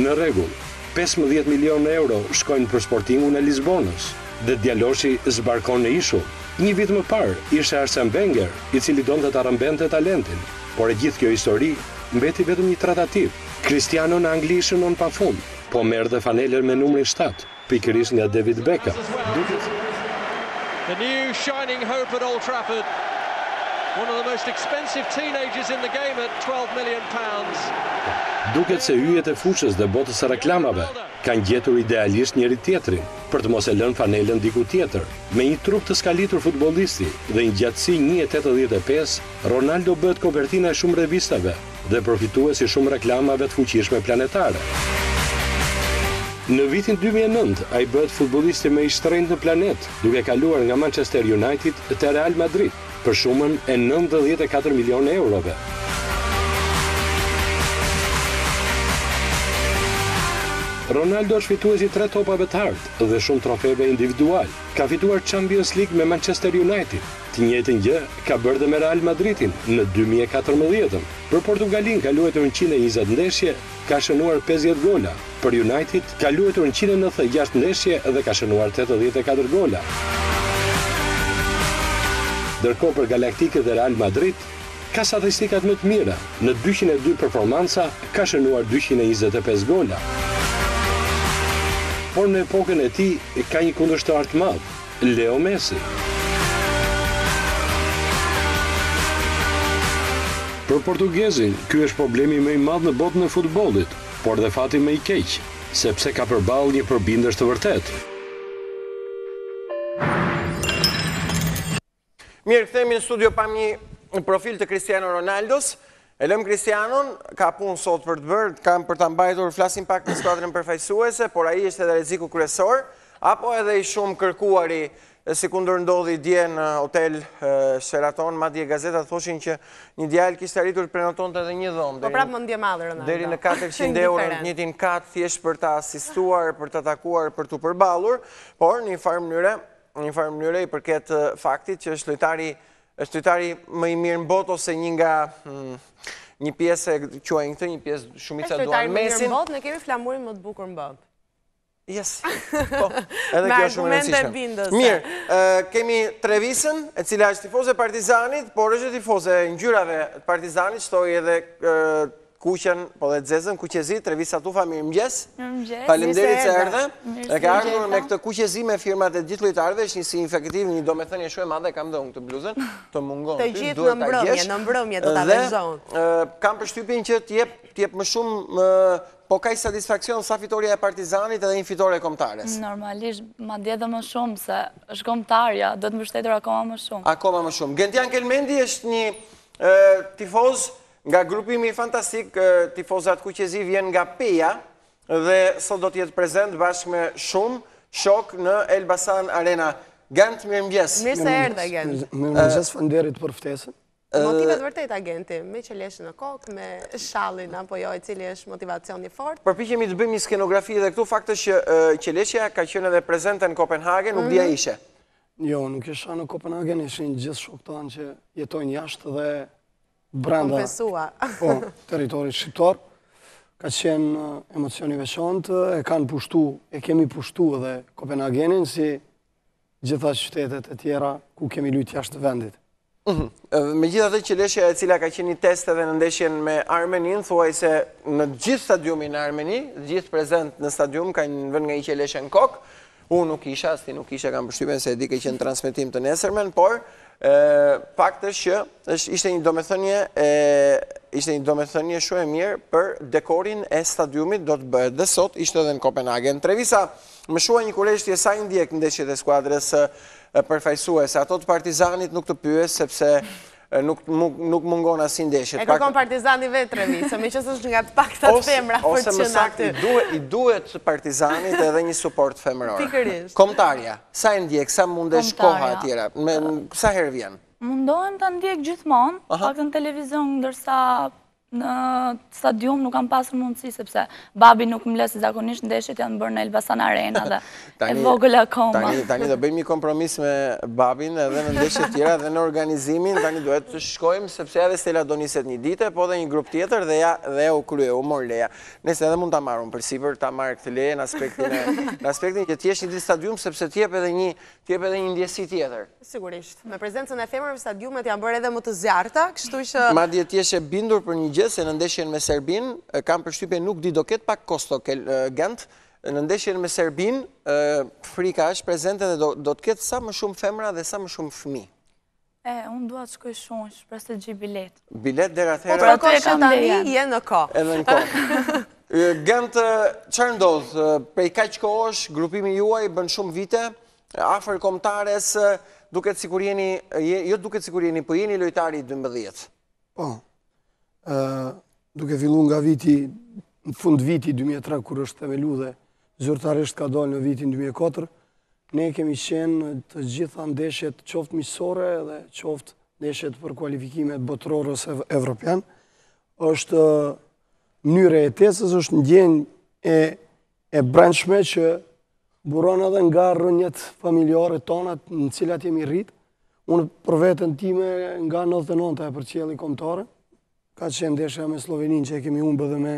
Në rregull, 15 milionë euro shkojnë për Sportingun e Lisbonës. Dhe djaloshi zbarkon në ishull. Një vit më parë, ishte Arsene Wenger, i cili donte ta rrëmbente talentin. Por e gjithë kjo histori mbeti vetëm një tratativë. Cristiano në Angli shënon pa fund, po merr dhe fanelën me numrin 7, pikërisht nga David Beckham. The new shining hope at Old Trafford. One of the most expensive teenagers in the game at 12 million pounds. Duket se yjet e fushës dhe botës së reklamave kanë gjetur idealisht njëri tjetrin për të mos e lënë fanelën diku tjetër. Me një trup të skalitur futbollisti dhe një gjatësi 1.85, Ronaldo bëhet kopertina e shumë revistave dhe përfitues i shumë reklamave të fuqishme planetare. Në vitin 2009, ai bëhet futbollisti më i shtrenjtë në planet, duke kaluar nga Manchester United te Real Madrid për shumën e 94 milionë eurove. Ronaldo është fituesi i tre topave të artë dhe shumë trofeve individual. Ka fituar Champions League me Manchester United. Të njëjtën gjë ka bërë dhe me Real Madridin në 2014-ën. Për Portugalin ka luajtur 120 ndeshje, ka shënuar 50 gola. Për United ka luajtur 196 ndeshje dhe ka shënuar 84 gola. Ndërkohë për Galaktikët dhe Real Madrid ka statistikat më të mira, në 202 performanca ka shënuar 225 gola. Por në epokën e tij ka një kundërshtar të madh, Leo Messi. Për portugezin, ky është problemi më i madh në botën e futbollit, por dhe fati më i keq, sepse ka përballë një përbindësh të vërtetë. Mirë, kthehemi në studio pa një profil të Cristiano Ronaldos. E lëmë Cristianon, ka punë sot për të bërë, kam për ta mbajtur, flasim pak në skuadrën përfaqësuese, por ai është edhe rreziku kryesor, apo edhe i shumë kërkuari, sikundër ndodhi dje në hotel Sheraton, madje gazetat thoshin që një djalë kishte arritur të prenotonte edhe një dhomë. Po prapë mendjemadh Ronaldo. Deri në 400 euro në të njëjtin kat, thjesht për ta asistuar, për ta takuar, për t'u përballur, por në një farë mënyre, në një farë mënyre i përket faktit që është lojtari është lojtari më i mirë në botë ose një nga hmm, një pjesë e quajnë këtë, një pjesë shumica duan Messin. Është lojtari më i mirë në botë, ne kemi flamurin më të bukur në botë. Yes. Po, edhe kjo është shumë e rëndësishme. Mirë, kemi Trevisën, e cila është tifoze e Partizanit, por është tifoze e ngjyrave të Partizanit, shtoi edhe Kuqen, po dhe zezën, kuqezi, Trevisa Tufa, mirëmëngjes. Mirëmëngjes. Faleminderit se erdhe. E ke ardhur me këtë kuqezi me firmat e gjithë lojtarëve, është një signifikativ, një domethënie shumë e madhe, kam dhe unë këtë bluzën, të mungon. Të gjithë në mbrëmje, në mbrëmje do ta vesh unë. Kam përshtypjen që të jep më shumë po kaq satisfaksion sa fitorja e Partizanit edhe një fitore e kombëtares. Normalisht, madje dhe më shumë, se është kombëtarja, do të mbështetur akoma më shumë. Akoma më shumë. Gentian Kelmendi është një tifoz Nga grupimi fantastik, tifozat kuqezi vjen nga Peja dhe sot do të jetë prezent bashkë me shumë shokë në Elbasan Arena. Gent, mirëmëngjes. Mirë se erdhe, Gent. Mirëmëngjes, faleminderit për ftesën. Motive të vërteta, Genti, me qeleshin në kokë, me shallin, apo jo, i cili është motivacion i fortë. Përpiqemi të bëjmë një skenografi dhe këtu fakt është që qeleshja ka qenë edhe prezente në Kopenhagen, nuk di a mhm. ishe. Jo, nuk isha në Kopenhagen, ishin gjithë shokët tanë që jetojnë jashtë dhe brenda Kompensua. po, territorit shqiptar. Ka qenë emocion i veçantë, e kanë pushtu, e kemi pushtu edhe Kopenhagenin si gjitha qytetet e tjera ku kemi lujt jashtë vendit. Mhm. Megjithatë qeleshja e cila ka qenë një test edhe në ndeshjen me Armeninë, thuajse në gjithë stadiumin në Armeni, gjithë prezent në stadium kanë vënë nga një qeleshe në kokë, Unë nuk isha, as ti nuk isha, kam përshtypjen se e di ke qenë transmetim të nesërmen, por fakt është që është ishte një domethënie e ishte një domethënie shumë e mirë për dekorin e stadiumit do të bëhet dhe sot ishte edhe në Kopenhagen. Trevisa, më shuaj një kureshtje sa i ndjek ndeshjet e skuadrës përfaqësuese. Ato të Partizanit nuk të pyes sepse nuk nuk mungon asnjë ndeshje. E kërkon Partizani vetë Trevisa, meqenëse është nga të paktat femra për të qenë aty. Ose më i duhet Partizanit edhe një suport femëror. Pikërisht. Kombëtarja, sa e ndjek, sa mundesh koha e tjera, sa herë vjen? Mundohem ta ndjek gjithmonë, pak në televizion, ndërsa Në stadium nuk kam pasur mundësi sepse babi nuk më lë se zakonisht ndeshjet janë bërë në Elbasan Arena dhe e vogël akoma. Tani tani do bëjmë një kompromis me babin edhe në ndeshje të tjera dhe në organizimin tani duhet të shkojmë sepse edhe Stela do niset një ditë, po dhe një grup tjetër dhe ja dhe u krye, u mor leja. Nëse edhe mund ta marr unë përsipër, ta marr këtë leje në aspektin e në aspektin që të jesh një ditë stadium sepse të jep edhe një të jep edhe një ndjesi tjetër. Sigurisht. Me prezencën e femrave, stadiumet janë bërë edhe më të zjarrta, kështu që... Madje të jesh e bindur për një gjë, se në ndeshjen me Serbinë, kam përshtypjen nuk di do ketë pak kosto Gent, në ndeshjen me Serbinë, frika është prezente dhe do të ketë sa më shumë femra dhe sa më shumë fëmijë. E, unë dua të shkoj shumë, shpresoj të gjej biletë. Biletë deri atëherë... Po të kërkosh që tani je në kohë. Edhe në kohë. Gent, çfarë ndodh? Prej kaq kohësh, grupimi juaj bën shumë vite, Afër kombëtares, duket sikur jeni, jo duket sikur jeni, po jeni lojtari i 12. Po, duke fillu nga viti, në fund viti 2003, kur është themelu dhe zyrtarisht ka dalë në vitin 2004, ne kemi qenë të gjitha ndeshjet qoftë miqësore dhe qoftë ndeshjet për kualifikimet botërore ose evropian, është mënyrë e jetesës, është ndjenjë e e brendshme që buron edhe nga rrënjët familjare tona në cilat jemi rrit. Unë për veten time nga 99-a e përcjelli kombëtaren, ka qenë ndeshja me Sloveninë që e kemi humbë dhe me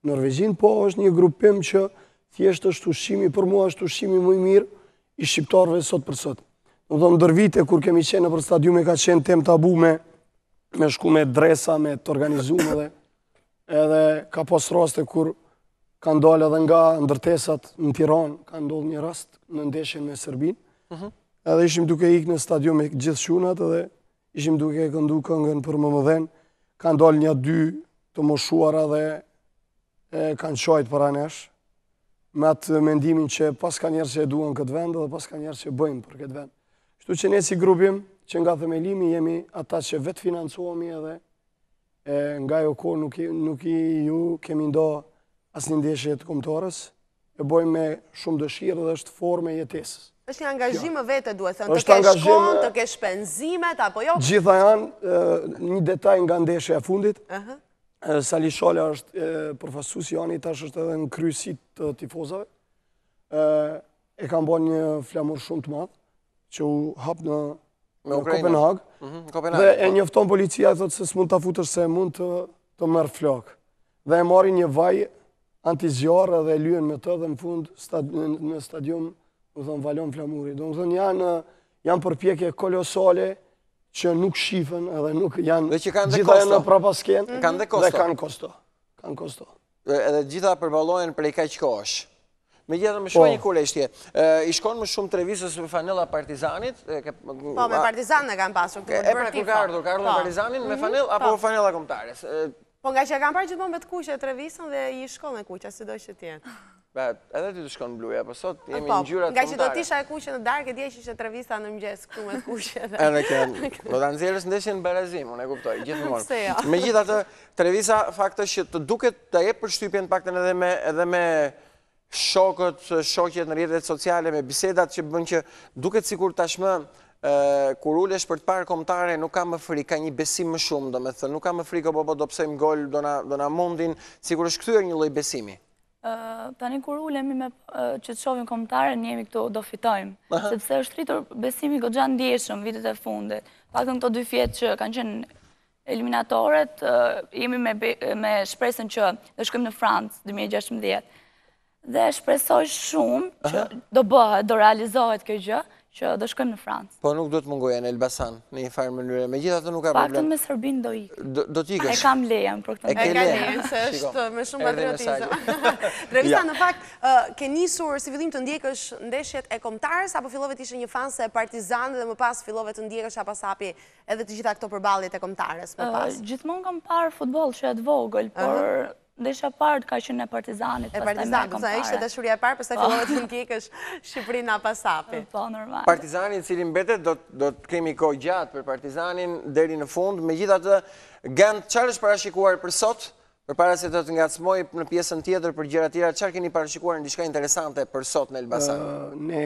Norvegjinë, po është një grupim që thjesht është ushqimi, për mua është ushqimi më i mirë i shqiptarëve sot për sot. Domethënë ndër vite, kur kemi qenë nëpër stadiume, ka qenë temë tabu me, me shku me dresa, me të organizume dhe Edhe ka pas raste kur kanë dalë edhe nga ndërtesat në Tiranë, ka ndodhë një rast në ndeshjen me Serbinë. Mhm. Edhe ishim duke ikë në stadium me gjithë çunat edhe ishim duke e këndu këngën për mëmëdhenë. Kanë dalë nja dy të moshuara dhe e kanë qajtë para nesh me atë mendimin që paska njerëz që e duan këtë vend dhe paska njerëz që bëjnë për këtë vend. Kështu që ne si grupim, që nga themelimi jemi ata që vetëfinancohemi edhe E nga ajo kohë nuk i, nuk iu kemi nda asnjë ndeshje të kombëtares, e bojmë me shumë dëshirë dhe është formë e jetesës. Është një angazhim më vete, duhet thënë, të kesh kohën, të kesh shpenzimet, apo jo? Gjitha janë, një detaj nga ndeshja e fundit, Sali Shala është përfaqësuesi joni, tash është edhe në kryesi të tifozave, e kanë bo një flamur shumë të madh, që u hap në në Kopenhagë. Mhm, dhe e po. njofton policia, thotë se s'mund ta futësh se mund të të merr flakë. Dhe e marrin një vaj antizjarr edhe e lyen me të dhe në fund në stadium, domethënë valon flamuri. Domethënë janë janë përpjekje kolosale që nuk shifen edhe nuk janë dhe që kanë dhe kosto. Gjitha janë në prapaskenë kanë dhe kosto. Dhe kanë kosto. Kanë kosto. Edhe gjitha përballohen prej kaq kohësh. Megjithatë më shuaj po. një kureshtje. I shkon më shumë Trevisës me fanella Partizanit? Po, me Partizanin e kam pasur. E pra, kur ka ardhur, ka ardhur me po. Partizanin me mhm, fanellë apo po. fanella kombëtares? Po nga që e kam parë gjithmonë me të kuqe Trevisën dhe i shkon e kuqja, sido që të jetë. Ba, edhe ty të shkon bluja, po sot jemi në ngjyrat kombëtare. Nga që do të isha e kuqe në darkë, e dija që ishte Trevisa në mëngjes këtu me të kuqe. Edhe kjo, do ta nxjerrësh ndeshjen në barazim, unë e kuptoj, gjithmonë. Pse jo? Megjithatë, Trevisa, fakt është që të duket të jep përshtypjen të paktën edhe me edhe me. shokët, shoqet në rrjetet sociale, me bisedat që bën që duket sikur tashmë kur ulesh për të parë kombëtare nuk ka më frikë, ka një besim më shumë, domethënë, nuk ka më frikë, po po do pësojmë gol, do na do na mundin, sikur është kthyer një lloj besimi. Tani kur ulemi me që të shohim kombëtaren, jemi këtu do fitojmë, sepse është rritur besimi goxha ndjeshëm vitet e fundit. Paktën këto dy vjet që kanë qenë eliminatoret, jemi me, me shpresën që do shkojmë në Francë 2016. Dhe shpresoj shumë që do bëhet, do realizohet kjo gjë, që do shkojmë në Francë. Po nuk do të mungoja në Elbasan, në një farë mënyre. Megjithatë nuk ka problem. Paktën me Serbinë do ik. Do të ikësh. E kam lejen për këtë. E ke lejen, se është me shumë patriotizëm. Trevisa, në fakt, ke nisur si fillim të ndjekësh ndeshjet e kombëtares, apo fillove të ishe një fanse e Partizanit dhe më pas fillove të ndjekësh hap pas hapi edhe të gjitha këto përballjet e kombëtares më pas? Gjithmonë kam parë futboll që e vogël, por ndeshja e parë ka qenë e Partizanit, pastaj me kombëtare. E Partizanit, ishte dashuria e parë, pastaj po. fillove të ndjekësh Shqipërinë hap pas hapi. Po, normal. Partizani i cili mbetet, do të kemi kohë gjatë për Partizanin deri në fund, megjithatë, Gent, çfarë është parashikuar për sot? Përpara se të të ngacmoj në pjesën tjetër për gjëra tjera, çfarë keni parashikuar në diçka interesante për sot në Elbasan? Ne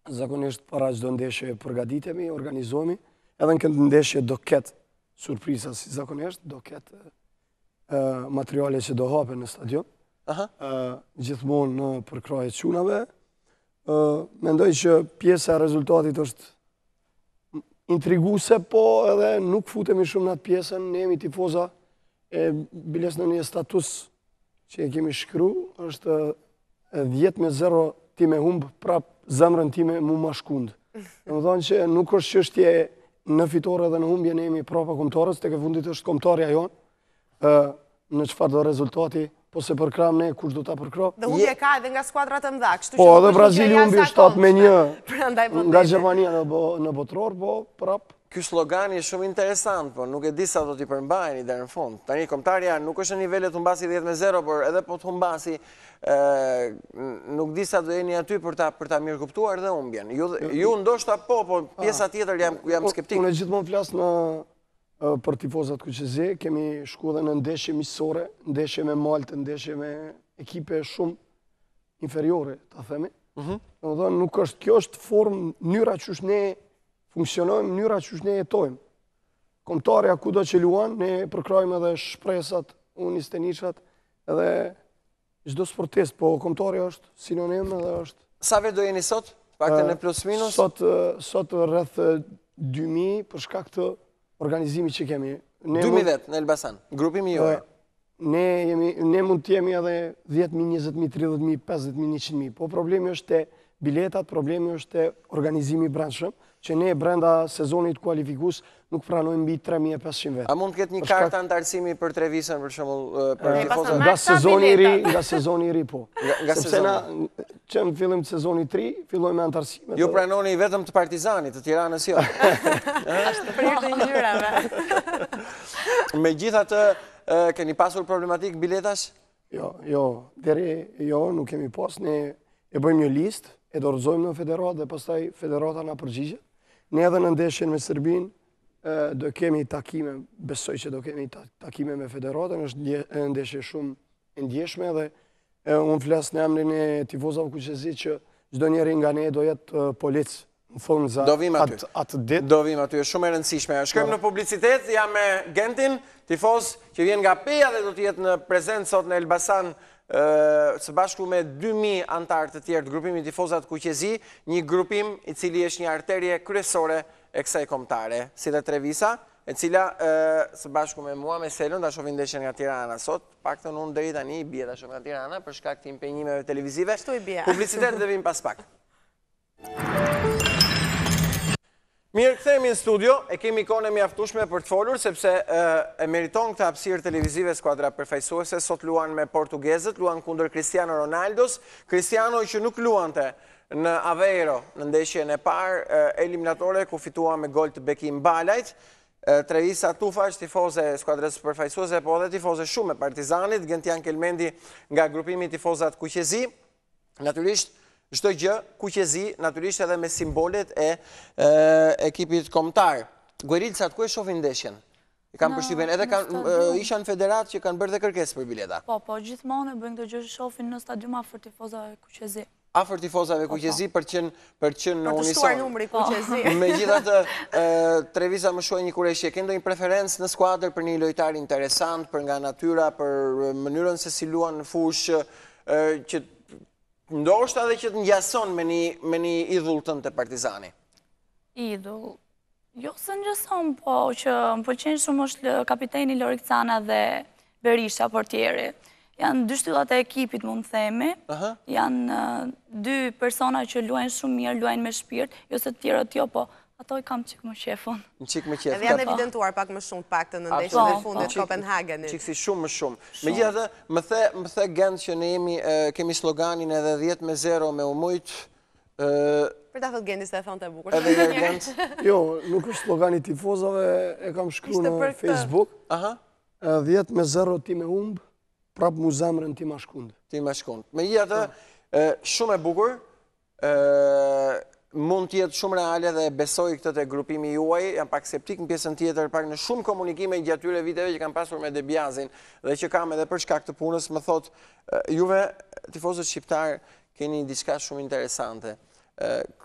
Zakonisht para çdo ndeshje përgatitemi, organizohemi. Edhe në këtë ndeshje do ketë surpriza si zakonisht, do ketë materiale që do hapen në stadium. Aha. Gjithmonë në përkrahje të çunave. Mendoj që pjesa e rezultatit është intriguese, po edhe nuk futemi shumë në atë pjesën, ne jemi tifoza e biles në një status që e kemi shkru, është 10 me 0 ti me humb, prap zemrën time mu ma shkund. Domethonë që nuk është çështje në fitore dhe në humbje ne jemi prapa kombëtares, tek e fundit është kombëtarja jonë, në çfarëdo rezultati, po s'e përkrahim ne, kush do ta përkrahë. Dhe humbje ka edhe nga skuadrat e mëdha, kështu që... Po, edhe Brazili humbi 7 me 1, nga Gjermania në botëror, po, prap. Ky slogani është shumë interesant, po nuk e di sa do t'i përmbaheni deri në fund. Tani kombëtarja nuk është në nivele të humbasi 10 me 0, por edhe po të humbasi, nuk di sa do jeni aty për ta për ta mirëkuptuar dhe humbjen. Ju ju ndoshta po, po pjesa tjetër jam jam skeptik. Unë gjithmonë flas në për tifozat kuqezi, kemi shku edhe në ndeshje miqësore, ndeshje me Maltë, ndeshje me ekipe shumë inferiore, ta themi. Mm Domethënë, nuk është, kjo është formë, mënyra qysh ne funksionojmë, mënyra qysh ne jetojmë. Kombëtarja kudo që luan, ne përkrahim edhe shpresat, U21-shat, edhe çdo sportist, po kombëtarja është sinonim edhe është... Sa vetë do jeni sot? Paktën në plus minus? Sot, sot rreth 2000 për shkak të organizimit që kemi. 2000 vetë në Elbasan, grupimi juaj. Ne jemi ne mund të jemi edhe 10000, 20000, 30000, 50000, 100000, po problemi është te biletat, problemi është te organizimi i brendshëm, që ne brenda sezonit kualifikues nuk pranojmë mbi 3500 vetë. A mund të ketë një kartë anëtarësimi për Trevisën për shembull për tifozët? Nga sezoni i ri, nga sezoni i ri po. Nga sezoni. Sepse na që në fillim të sezonit të ri fillojmë me anëtarësimet. Ju pranoni vetëm të Partizanit, të Tiranës jo. Është për hir të ngjyrave. Megjithatë, keni pasur problematikë biletash? Jo, jo, deri jo, nuk kemi pas, ne e bëjmë një listë, e dorëzojmë në federatë dhe pastaj federata na përgjigjet. Ne edhe në ndeshjen me Serbinë, do kemi takime, besoj që do kemi takime me federatën, është një ndeshje shumë e ndjeshme dhe unë flas në emrin e tifozave kuqezi që çdo njeri nga ne do jetë polic në thonjëza Do vim aty. Atë ditë. Do vim aty, është shumë e rëndësishme. Shkojmë në publicitet, jam me Gentin, tifoz që vjen nga Peja dhe do të jetë në prezencë sot në Elbasan së bashku me 2000 anëtarë të tjerë të grupimit Tifozat Kuqezi, një grupim i cili është një arterie kryesore e kësaj kombëtare, si dhe Trevisa, e cila së bashku me mua, me Selën, ta shohin ndeshjen nga Tirana sot, paktën unë deri tani i bie ta shoh nga Tirana për shkak të impenjimeve televizive. Kështu i bie. Publicitet dhe vim pas pak. Mirë, kthehemi në studio, e kemi kohën e mjaftueshme për të folur, sepse e meriton këtë hapësirë televizive skuadra përfaqësuese, sot luan me portugezët, luan kundër Cristiano Ronaldos, Cristiano që nuk luante në Aveiro, në ndeshjen e parë eliminatore, ku fitua me gol të Bekim Balajt, Trevisa Tufa është tifoze e skuadrës përfaqësuese, po edhe tifoze shumë e Partizanit, Gentian Kelmendi nga grupimi Tifozat Kuqezi, Natyrisht, çdo gjë kuqezi, natyrisht edhe me simbolet e ekipit kombëtar. Guerilsat, ku e shohin ndeshjen? E kam përshtypjen, edhe kanë, isha në federatë që kanë bërë dhe kërkesë për bileta. Po, po, gjithmonë e bëjnë këtë gjë që shohin në stadium afër tifozave kuqezi. Afër tifozave po, po. kuqezi për qenë për qenë në unison. Për të shtuar numri po. kuqezi. Megjithatë, Trevisa më shuaj një kureshtje, ke ndonjë preferencë në skuadër për një lojtar interesant, për nga natyra, për mënyrën se si luan në fushë, që ndoshta edhe që të ngjason me një me një idhull tënd te Partizani. Idhull. Jo se ngjason, po që më pëlqen shumë është kapiteni Lorik Cana dhe Berisha, portieri. Janë dy shtyllat e ekipit, mund të themi. Janë dy persona që luajnë shumë mirë, luajnë me shpirt, jo se të tjerët jo, po ato i kam çik më qejf unë. Në çik më qejf. Edhe janë evidentuar pak më shumë të paktën në ndeshjen e fundit Kopenhagenit. Çik si shumë më shumë. Megjithatë, më the, më the Gent që ne jemi kemi sloganin edhe 10 me 0 me u mujt, Për ta thotë Genti se e thonte bukur. Edhe një Gent? Jo, nuk është slogani tifozave, e kam shkru në Facebook. Aha. 10 me 0 ti me humb, prap mu zemrën ti ma shkund. Ti ma shkund. Megjithatë, shumë e bukur, mund të jetë shumë reale dhe besoj këtë te grupimi juaj, jam pak skeptik në pjesën tjetër, pak në shumë komunikime gjatë këtyre viteve që kam pasur me De Biazin dhe që kam edhe për shkak të punës, më thotë, juve tifozët shqiptarë Keni diçka shumë interesante.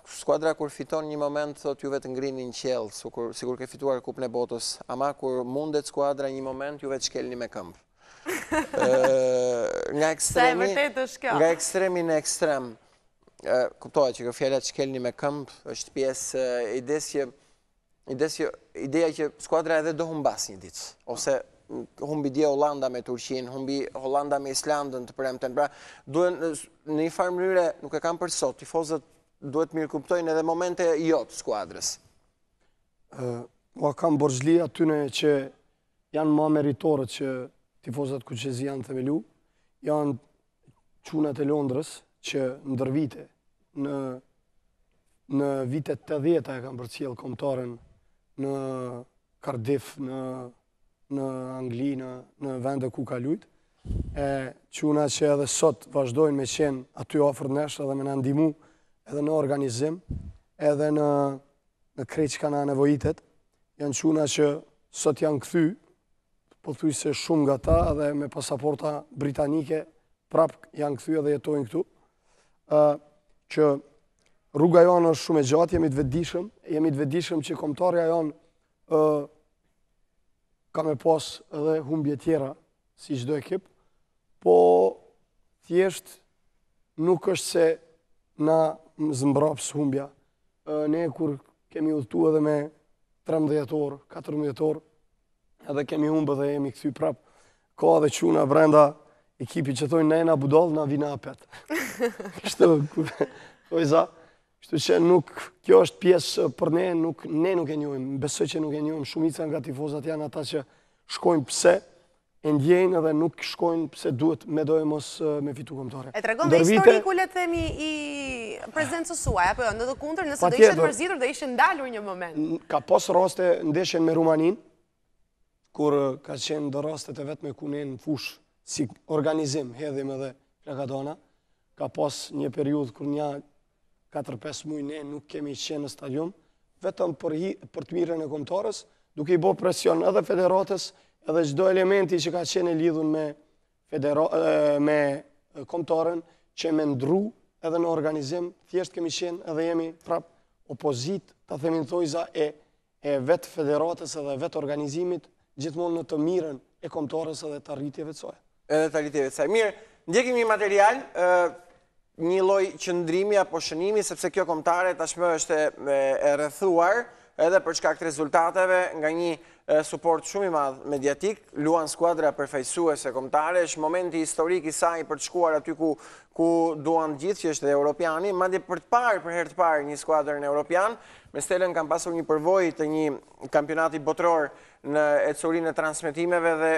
Skuadra kur fiton një moment thotë juve të ngrini në qiell, sikur sikur ke fituar Kupën e Botës, ama kur mundet skuadra një moment juve të shkelni me këmbë. Nga ekstremi, nga ekstremi në ekstrem. Kuptohet që kjo fjala të shkelni me këmbë është pjesë e idesë që Idesë që, ideja që skuadra edhe do humbasë një ditë, ose humbi dje Holanda me Turqinë, humbi Holanda me Islandën të premten, pra duhen në një farë mënyre, nuk e kam për sot, tifozët duhet mirëkuptojnë edhe momente jo të skuadrës. Ua kam borxhli atyne që janë ma meritorët që tifozat kuqezi janë themelu, janë çunat e Londrës që ndër vite në në vitet 80-ta e kanë përcjell kombëtaren në Cardiff, në në Angli, në në vende ku ka lujt. E çuna që edhe sot vazhdojnë me qenë aty afër nesh edhe me na ndihmu edhe në organizim, edhe në në krejt çka na nevojitet. Janë çuna që sot janë kthy pothuajse shumë nga ta edhe me pasaporta britanike prap janë kthy edhe jetojnë këtu. Ë që rruga jonë është shumë e gjatë, jemi të vetëdijshëm, jemi të vetëdijshëm që kombëtarja jonë ë ka me pas edhe humbje tjera si çdo ekip, po thjesht nuk është se na zmbraps humbja. Ne kur kemi udhëtu edhe me 13 orë, 14 orë, edhe kemi humbë dhe jemi kthy prap. Ka edhe çuna brenda ekipit që thojnë ne jena budall, na vina apet. Kështu, thojza, kështu që nuk, kjo është pjesë për ne, nuk, ne nuk e njohim, besoj që nuk e njohim, shumica nga tifozat janë ata që shkojnë pse, e ndjejnë edhe nuk shkojnë pse duhet medoemos me fitu kombëtare. E tregon dhe historiku le të themi i prezencës suaj, apo jo, në të kundërt, nëse do ishte të mërzitur, do ishte ndalur një moment. Ka pas raste ndeshjen me Rumaninë, kur ka qenë ndër rastet e vetme ku ne në fushë si organizim hedhim edhe flakadana, ka pas një periudhë kur nja 4-5 muaj ne nuk kemi qenë në stadium, vetëm për, hi, për të mirën e kombëtares, duke i bo presion edhe federatës, edhe çdo elementi që ka qenë e lidhun me, federa, me kombëtaren, që me ndru edhe në organizim, thjesht kemi qenë edhe jemi prap opozitë, ta themi në thojza, e, e vetë federatës edhe vetë organizimit, gjithmonë në të mirën e kombëtares edhe të arritjeve të saj. Edhe të arritjeve të saj. Mirë, ndjekim një material, një lloj qëndrimi apo shënimi, sepse kjo kombëtare tashmë është e rrethuar edhe për shkak të rezultateve nga një suport shumë i madh mediatik, luan skuadra përfaqësuese kombëtare, është momenti historik i saj për të shkuar aty ku ku duan të gjithë që është dhe Europiani, madje për të parë për herë të parë një skuadër në Europian, Me Stelën kam pasur një përvojë të një kampionati botëror në ecurinë e transmetimeve dhe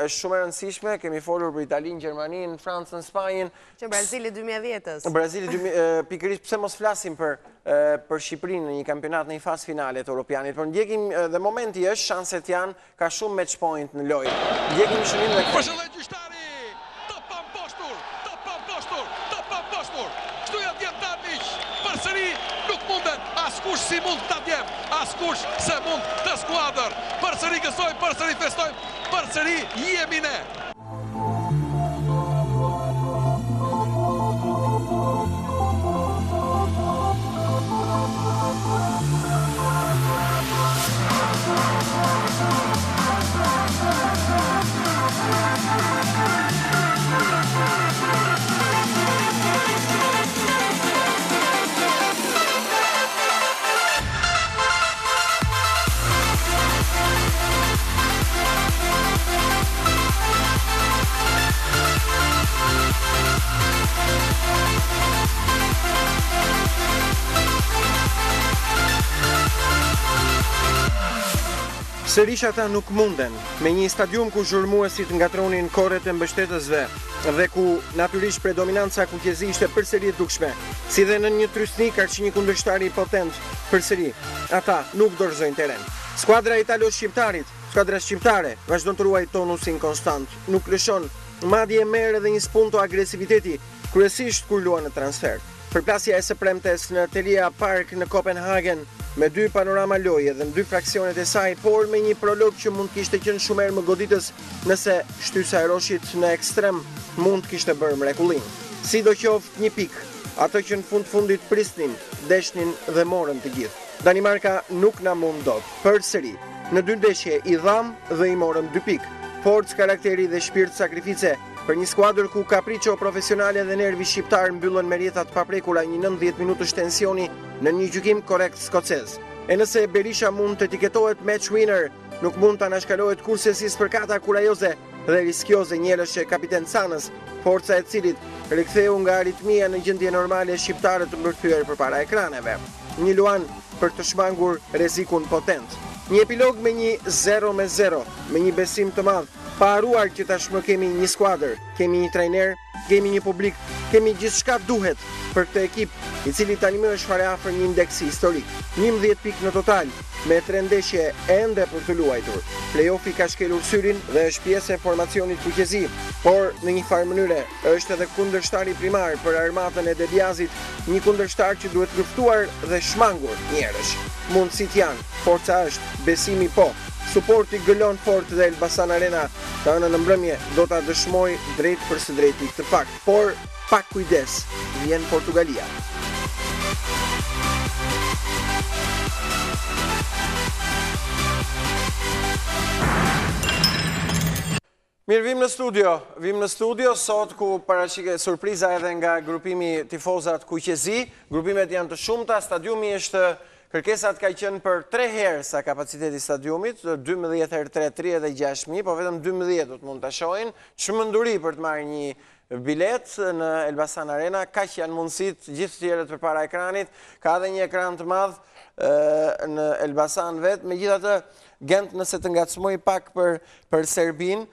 është shumë e rëndësishme, kemi folur për Italinë, Gjermaninë, Francën, Spanjën. Që Brazili 2010-ës. Brazili 2010, pikërisht pse mos flasim për për Shqipërinë në një kampionat në një fazë finale të Europianit. Por ndjekim dhe momenti është, shanset janë, ka shumë match point në lojë. Ndjekim shënim dhe kthehemi. Gjyqtari, të pamposhtur, të pamposhtur, të pamposhtur. Kështu janë djemtë tanë miq. Përsëri nuk munden, askush s'i mund këta djem, askush s'e mund këtë skuadër. Përsëri gëzojmë, përsëri festojmë, përsëri jemi ne. Sërish ata nuk munden, me një stadium ku zhurmuesit ngatërronin koret e mbështetësve dhe ku natyrisht predominanca kuqezi ishte përsëri e dukshme, si dhe nën një trysni karshi një kundërshtari potent, përsëri ata nuk dorëzojnë terren. Skuadra e italo-shqiptarit, skuadra shqiptare, vazhdon të ruajë tonusin konstant, nuk lëshon, madje merr edhe një spunto agresiviteti, kryesisht kur luan në transfertë. Përplasja e së premtes në Telia Park në Kopenhagen, me dy panorama loje dhe në dy fraksionet e saj, por me një prolog që mund të kishte qenë shumë herë më goditës nëse shtysa e Roshit në ekstrem mund të kishte bërë mrekullinë. Sidoqoftë një pikë, atë që në fund të fundit prisnin, deshnin dhe morën të gjithë. Danimarka nuk na mund dot. Përsëri. Në dy ndeshje i dhamë dhe i morëm dy pikë. Forcë karakteri dhe shpirt sakrifice Për një skuadër ku kapriço profesionale dhe nervi shqiptar mbyllën me rrjeta të paprekura një 90 minutësh tensioni në një gjykim korrekt skocez. E nëse Berisha mund të etiketohet match winner, nuk mund të anashkalohet kurrsesi spërkata kurajoze dhe riskioze njëherësh e kapiten Canës, forca e cilit riktheu nga aritmia në gjendje normale shqiptarët të mbërthyer përpara ekraneve. Një luan për të shmangur rrezikun potent. Një epilog me një 0 me 0, me një besim të madh Pa harruar që tashmë kemi një skuadër, kemi një trajner, kemi një publik, kemi gjithçka duhet për këtë ekip, i cili tanimë është fare afër një indeksi historik. 11 pikë në total, me tre ndeshje ende për të luajtur. Play-offi ka shkelur syrin dhe është pjesë e formacionit kuqezi, por në një farë mënyre është edhe kundërshtari primar për armatën e De Biazit, një kundërshtar që duhet luftuar dhe shmangur njëherësh. Mundësitë janë, forca është, besimi po. Suporti gëlon fort dhe Elbasan Arena të hënën në mbrëmje do ta dëshmojë drejtpërsëdrejti këtë fakt. Por, pak kujdes, vjen Portugalia. Mirë, vim në studio, vim në studio, sot ku parashikohet surpriza edhe nga grupimi tifozat kuqezi, grupimet janë të shumta, stadiumi është, kërkesat ka qenë për 3 herë sa kapaciteti i stadiumit, 12 herë 3, 36.000, po vetëm 12 do të mund të shohin, çmenduri për të marrë një biletë në Elbasan Arena, kaq janë mundësitë gjithë të tjerët përpara ekranit, ka edhe një ekran të madh në Elbasan vetë, megjithatë, Gent nëse të ngacmoj pak për Për Serbinë,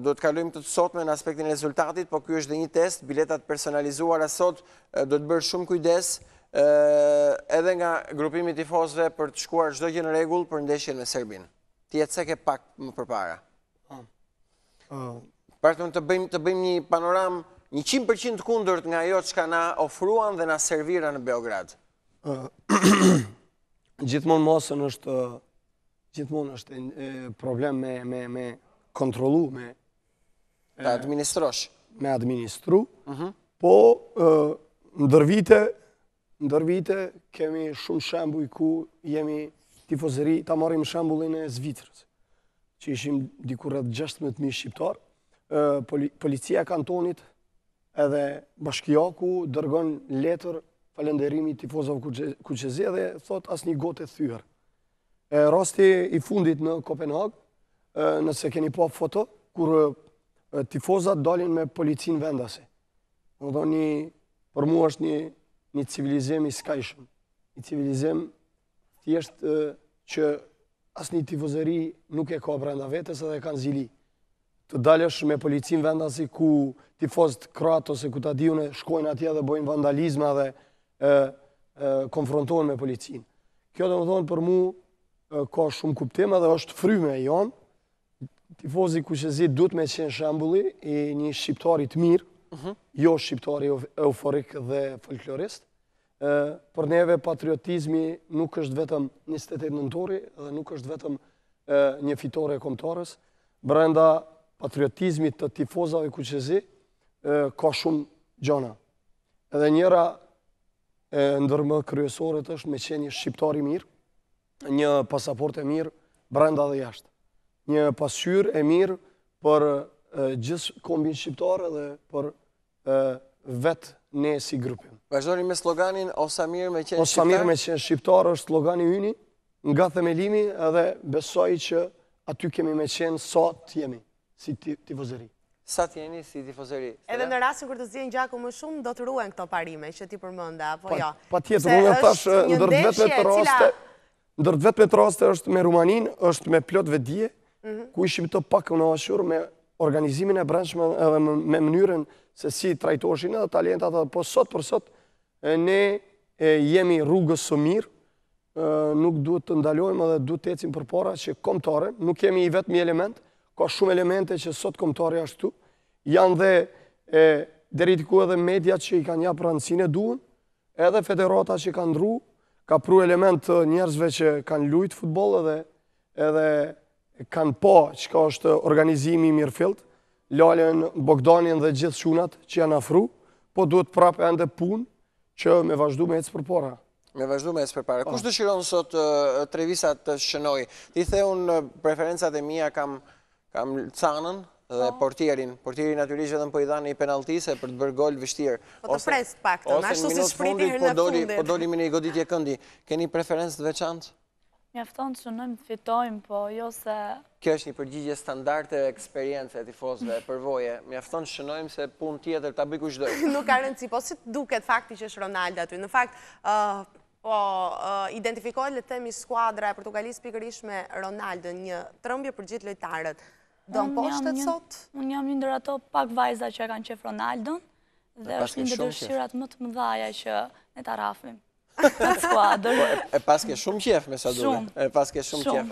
do të kalojmë të të sotme në aspektin e rezultatit, po ky është dhe një test, biletat personalizuara sot do të bërë shumë kujdes edhe nga grupimi i tifozëve për të shkuar çdo gjë në rregull për ndeshjen me Serbinë. Ti e ceke pak më përpara. Pra të bëjmë të bëjmë një panoramë 100% të kundërt nga ajo çka na ofruan dhe na servira në Beograd. Gjithmonë masën është gjithmonë është problem me, me, me kontrollu, me... Ta administrosh. Me administru, mhm. po ndër vite, ndër vite kemi shumë shembuj ku jemi tifozëri, ta marrim shembullin e Zvicrës, që ishim diku rreth 16.000 shqiptarë, policia e kantonit edhe bashkiaku dërgon letër falënderimi tifozave kuqezi dhe thotë asnjë gotë e thyer. E rasti i fundit në Kopenhagë, nëse keni pa foto, kur tifozat dalin me policinë vendase. Domethënë një, për mua është një, një civilizim i skajshëm. Një civilizim thjesht që asnjë tifozëri nuk e ka brenda vetes edhe e kanë zili. Të dalësh me policinë vendase ku tifozët kroatë ose ku ta di unë shkojnë atje dhe bojnë vandalizma dhe e, e, konfrontohen me policinë. Kjo domethënë për mu ka shumë kuptim edhe është frymë e jonë. Tifozi kuqezi duhet me qenë shembulli i një shqiptari të mirë, uh mhm. -huh. jo shqiptari euforik dhe folklorist. Për neve patriotizmi nuk është vetëm 28 nëntori dhe nuk është vetëm një fitore e kombëtares. Brenda patriotizmit të tifozave kuqezi ka shumë gjana. Edhe njëra ndër më kryesoret është me qenë një shqiptar i mirë, një pasaportë e mirë brenda dhe jashtë. Një pasqyrë e mirë për gjithë kombin shqiptar dhe për vetë ne si grupim. Vazhdoni me sloganin O sa mirë me qenë shqiptar? O sa mirë me qenë shqiptar është slogani yni nga themelimi edhe besoj që aty kemi me qenë sa të jemi si tifozeri. Sa të jeni si tifozeri? Edhe në rastin kur të zien gjaku më shumë, do të ruhen këto parime që ti përmende, apo jo? Patjetër, unë thashë ndër të vetmet raste, ndër të vetmet raste është me Rumaninë, është me plot vetëdije, mhm. ku ishim të pakënaqur me organizimin e brendshëm edhe me mënyrën se si trajtoheshin edhe talentat, po sot për sot ne jemi rrugës së mirë, nuk duhet të ndalojmë edhe duhet të ecim përpara që kombëtare, nuk jemi i vetmi element, ka shumë elemente që sot kombëtarja është këtu, janë dhe e, deri diku edhe media që i kanë japë rëndësinë e duhur, edhe federata që ka ndru, ka pru element të njerëzve që kanë lujt futboll edhe edhe kanë pa çka është organizimi i mirëfilltë, Lalen, Bogdanin dhe gjithë çunat që janë afru, po duhet prapë ende punë që me vazhdu me ecë përpara. Me vazhdu me ecë përpara. Kush dëshiron sot Trevisa të shënojë? Ti the unë preferencat e mia kam kam Canën dhe po. portierin. Portieri natyrisht vetëm po i dhanë një penallti se për të bërë gol vështirë. Po të pres të paktën, ashtu siç priti herën e po fundit. Po doli me një goditje këndi. Keni preferencë të veçantë? Mjafton të shënojmë të fitojmë, po jo se... Kjo është një përgjigje standarde eksperience e tifozëve, përvoje. Mjafton të shënojmë se punë tjetër ta bëjë kush do. Nuk ka rëndësi, po si të duket fakti që është Ronaldo aty. Në fakt, po identifikohet le të themi skuadra e Portugalisë pikërisht me Ronaldo, një trembje për gjithë lojtarët. Do mposhtet sot? Unë jam një ndër ato pak vajza që e kanë qejf Ronaldon dhe është një ndër dëshirat më të mëdhaja që ne ta rrafim. Skuadër. Po, e paske shumë qejf, me sa duket. E paske shumë qejf.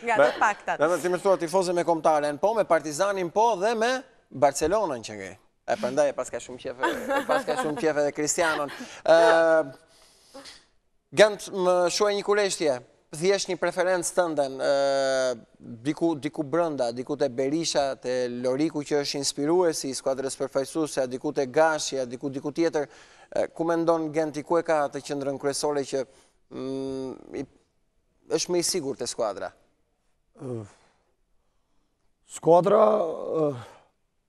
Nga të paktat. Në ti më thua tifoze me kombëtaren, po, me Partizanin, po, dhe me Barcelonën që ngej. E prandaj e paska shumë qejf, e paska shumë qejf edhe Cristianon. Gent, më shuaj një kureshtje, thjesht një preferencë tënden, diku, diku brënda, diku te Berisha, te Loriku që është inspiruesi i skuadrës përfaqësuese, diku te Gashi, diku diku tjetër, ku mendon Genti, ku e ka atë qendrën kryesore që mm, është më i sigurt te skuadra? Skuadra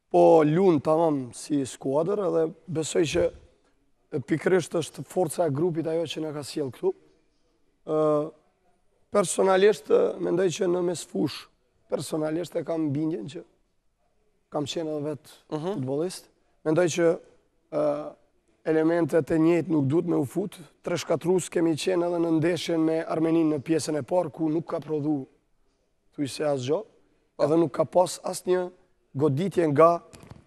Po lun tamam si skuadër edhe besoj që pikërisht është forca e grupit ajo që na ka sjellë këtu. Ë personalisht mendoj që në mesfushë personalisht e kam bindjen që kam qenë edhe vetë uh mhm. -huh. futbollist. Mendoj që ë elementet e njëjtë nuk duhet me u fut. Tre shkatërrues kemi qenë edhe në ndeshjen me Armeninë në pjesën e parë ku nuk ka prodhu Thuajse asgjë, po. edhe nuk ka pas asnjë goditje nga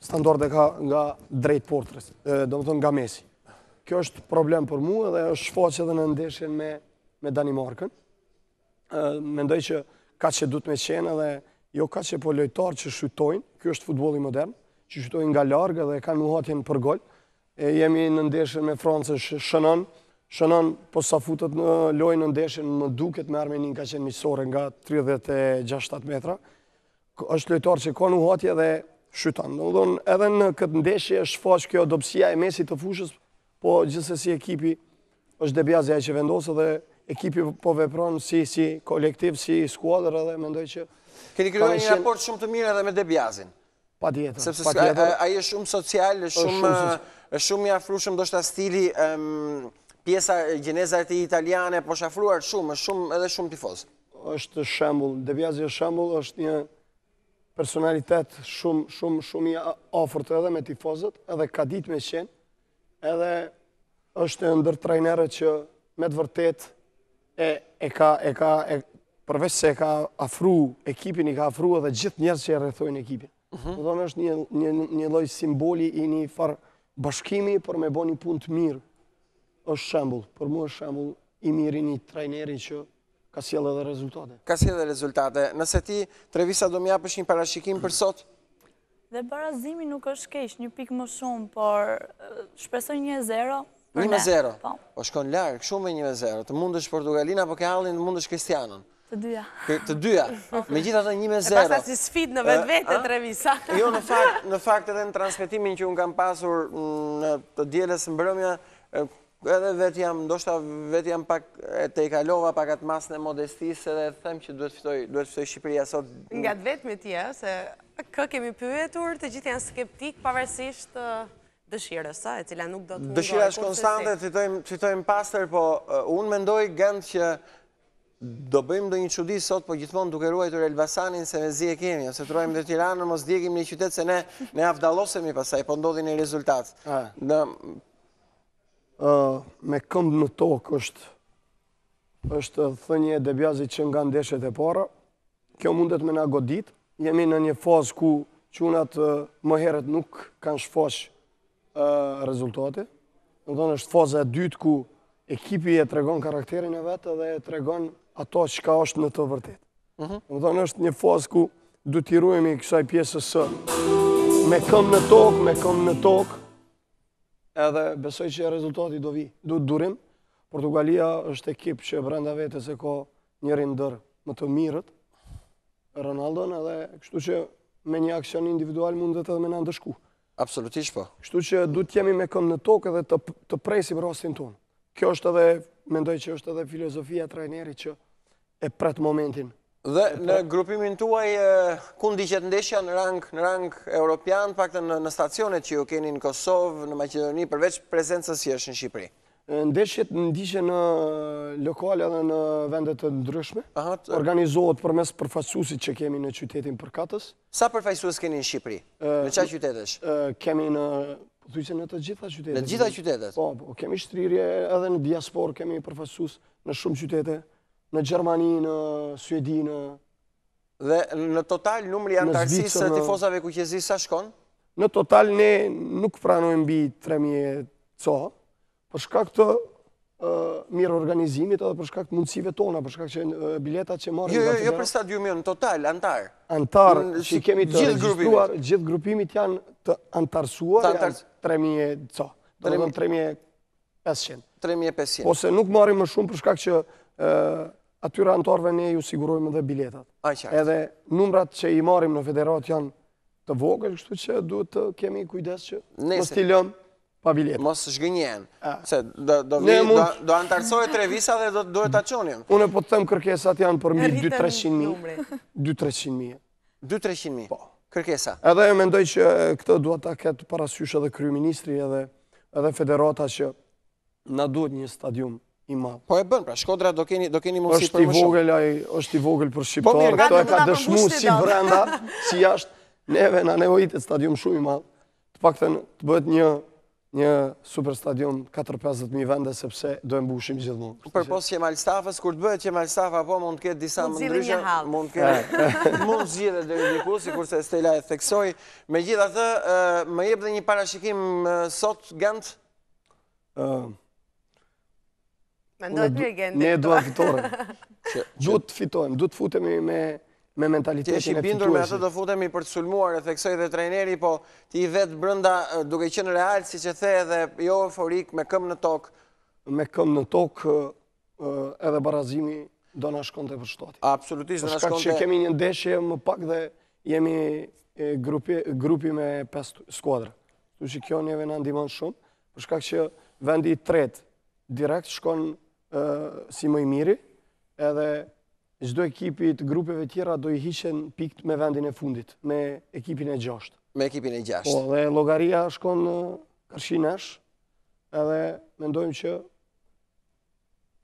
standarde ka nga drejt portës, domethënë nga Messi. Kjo është problem për mu edhe është shfaq edhe në ndeshjen me, me Danimarkën. Mendoj që kaq që duhet me qenë edhe jo kaq që po lojtarë që shutojnë, kjo është futbolli modern, që shutojnë nga larg edhe kanë nuhatjen për gol, E jemi në ndeshjen me Francën shënon, shënon po sa futet në lojë në ndeshjen më duket me Armeninë ka qenë miqësore nga 36-7 metra. Është lojtar që ka nuhatje dhe shuton. Domethënë edhe në këtë ndeshje është shfaq kjo dobësia e mesit të fushës, po gjithsesi ekipi është De Biazi ai që vendos dhe ekipi po vepron si si kolektiv, si skuadër edhe mendoj që Keni krijuar një raport shumë të mirë edhe me De Biazin. Patjetër, Sepse patjetër. Ai është shumë social, është shumë është shumë i afrueshëm, ndoshta stili pjesa gjeneza e tij italiane, po është afruar shumë, është shumë edhe shumë tifoz. Është shembull, De Biazi është shembull, është një personalitet shumë shumë shumë i afërt edhe me tifozët, edhe ka ditë me qenë, edhe është ndër trajnerët që me të vërtetë e e ka e ka e përveç se e ka afru ekipin, i ka afru edhe gjithë njerëz që e rrethojnë ekipin. Mm -hmm. Domethënë është një një një lloj simboli i një farë bashkimi për me bo një punë të mirë. Është shembull, për mua është shembull i mirë i një trajneri që ka sjellë edhe rezultate. Ka sjellë rezultate. Nëse ti Trevisa do më japësh një parashikim për sot? Dhe barazimi nuk është keq, një pikë më shumë, por shpresoj 1-0. 1-0. Po. Po shkon larg, shumë me 1-0. Të mundësh Portugalinë apo ke hallin të mundësh Cristianon? Të dyja. Të dyja. Megjithatë 1-0. E paska si sfidë në vetvete Trevisa. Jo, në fakt, në fakt edhe në transmetimin që unë kam pasur në të dielës mbrëmja, edhe vetë jam, ndoshta vetë jam pak e tejkalova pak atë masën e modestisë edhe them që duhet fitoj, duhet fitoj Shqipëria sot. Nga të vetmit je, se kë kemi pyetur, të gjithë janë skeptik pavarësisht dëshirës, e cila nuk do të mungojë. Dëshira është konstante, të fitojmë, të fitojmë pastër, po unë mendoj Gent që do bëjmë ndonjë çudi sot, po gjithmonë duke ruajtur Elbasanin se mezi e kemi, ose të ruajmë dhe Tiranën, mos djegim një qytet se ne ne avdallosemi pastaj, po ndodhi një rezultat. Në me këmbë në tokë është është thënie e De Biazit që nga ndeshjet e para. Kjo mundet me na godit. Jemi në një fazë ku çunat më herët nuk kanë shfaq rezultate. Domethënë është faza e dytë ku ekipi e tregon karakterin e vet dhe e tregon ato çka është në të vërtetë. Mhm. Domethënë është një fazë ku duhet t'i ruhemi kësaj pjesës së me këmbë në tokë, me këmbë në tokë, edhe besoj që rezultati do vi. Duhet durim. Portugalia është ekip që brenda vetes e ka njërin ndër më të mirët, Ronaldon, edhe kështu që me një aksion individual mundet edhe me na ndëshku. Absolutisht po. Kështu që duhet të jemi me këmbë në tokë edhe të, të presim rastin tonë. Kjo është edhe, mendoj që është edhe filozofia e trajnerit që e pret momentin. Dhe në grupimin tuaj, ku ndiqet ndeshja në rang, në rang europian, paktën në, në stacionet që ju keni në Kosovë, në Maqedoni, përveç prezencës që është në Shqipëri? Ndeshjet ndiqen në lokale dhe në vende të ndryshme. Organizohet përmes përfaqësuesit që kemi në qytetin përkatës. Sa përfaqësues keni në Shqipëri? Në ça qytetesh? Kemi në pothuajse në të gjitha qytetet. Në të gjitha qytetet? Po, po, kemi shtrirje edhe në diasporë, kemi përfaqësues në shumë qytete, në Gjermani, në Suedi, në Dhe në total numri i anëtarësisë së tifozave kuqezi sa shkon? Në total ne nuk pranojmë mbi 3000 ca, për shkak të mirëorganizimit edhe për shkak të mundësive tona, për shkak që biletat që marrim jo, jo, jo për stadiumin, në total, anëtar. Anëtar që kemi të regjistruar, gjithë grupimit janë të anëtarësuar, janë 3000 ca, domethënë 3500. 3500. Ose nuk marrim më shumë për shkak që atyre anëtarëve ne ju sigurojmë edhe biletat. Edhe numrat që i marrim në federatë janë të vogël, kështu që duhet të kemi kujdes që mos t'i lëmë pa biletë. Mos zhgënjehen. Se do do vi, do do anëtarësohet Trevisa dhe do duhet ta çonim. Unë po të them kërkesat janë për mbi 2-300 mijë. 2-300 mijë. 2-300 mijë. Po. Kërkesa. Edhe e mendoj që këtë duhet ta ketë parasysh edhe kryeministri edhe edhe federata që na duhet një stadium i madh. Po e bën pra, Shkodra do keni do keni mundësi për më shumë. Është i vogël ai, është i vogël për po, shqiptarë, këtë e ka dëshmu si brenda, si jashtë. Neve na nevojitet stadium shumë i madh. Të paktën të bëhet një një super stadium 4-50.000 vende sepse do e mbushim gjithmonë. Përpos Qemal Stafës, kur të bëhet Qemal Stafa, po mund të ketë disa më ndryshe, mund të ketë, mund të zgjidhet deri diku, sikurse Stela e theksoi. Megjithatë, më jep dhe një parashikim sot, Gent? Mendohet mirë Genti. Ne duam fitoren. Duhet të fitojmë, duhet të futemi me me mentalitetin e fituesit. Ti je i bindur me atë do futemi për të sulmuar, e theksoi dhe trajneri, po ti vetë brenda duke qenë real, siç e the edhe jo euforik, me këmbë në tokë. Me këmbë në tokë edhe barazimi do na shkonte për shtati. Absolutisht do na shkonte. Për shkak që kemi një ndeshje më pak dhe jemi grupi, grupi me 5 skuadra. Kështu që kjo neve na ndihmon shumë, për shkak që vendi i tretë direkt shkon si më i miri, edhe çdo ekipi të grupeve tjera do i hiqen pikët me vendin e fundit, me ekipin e gjashtë. Me ekipin e gjashtë. Po, dhe llogaria shkon karshi nesh, edhe mendojmë që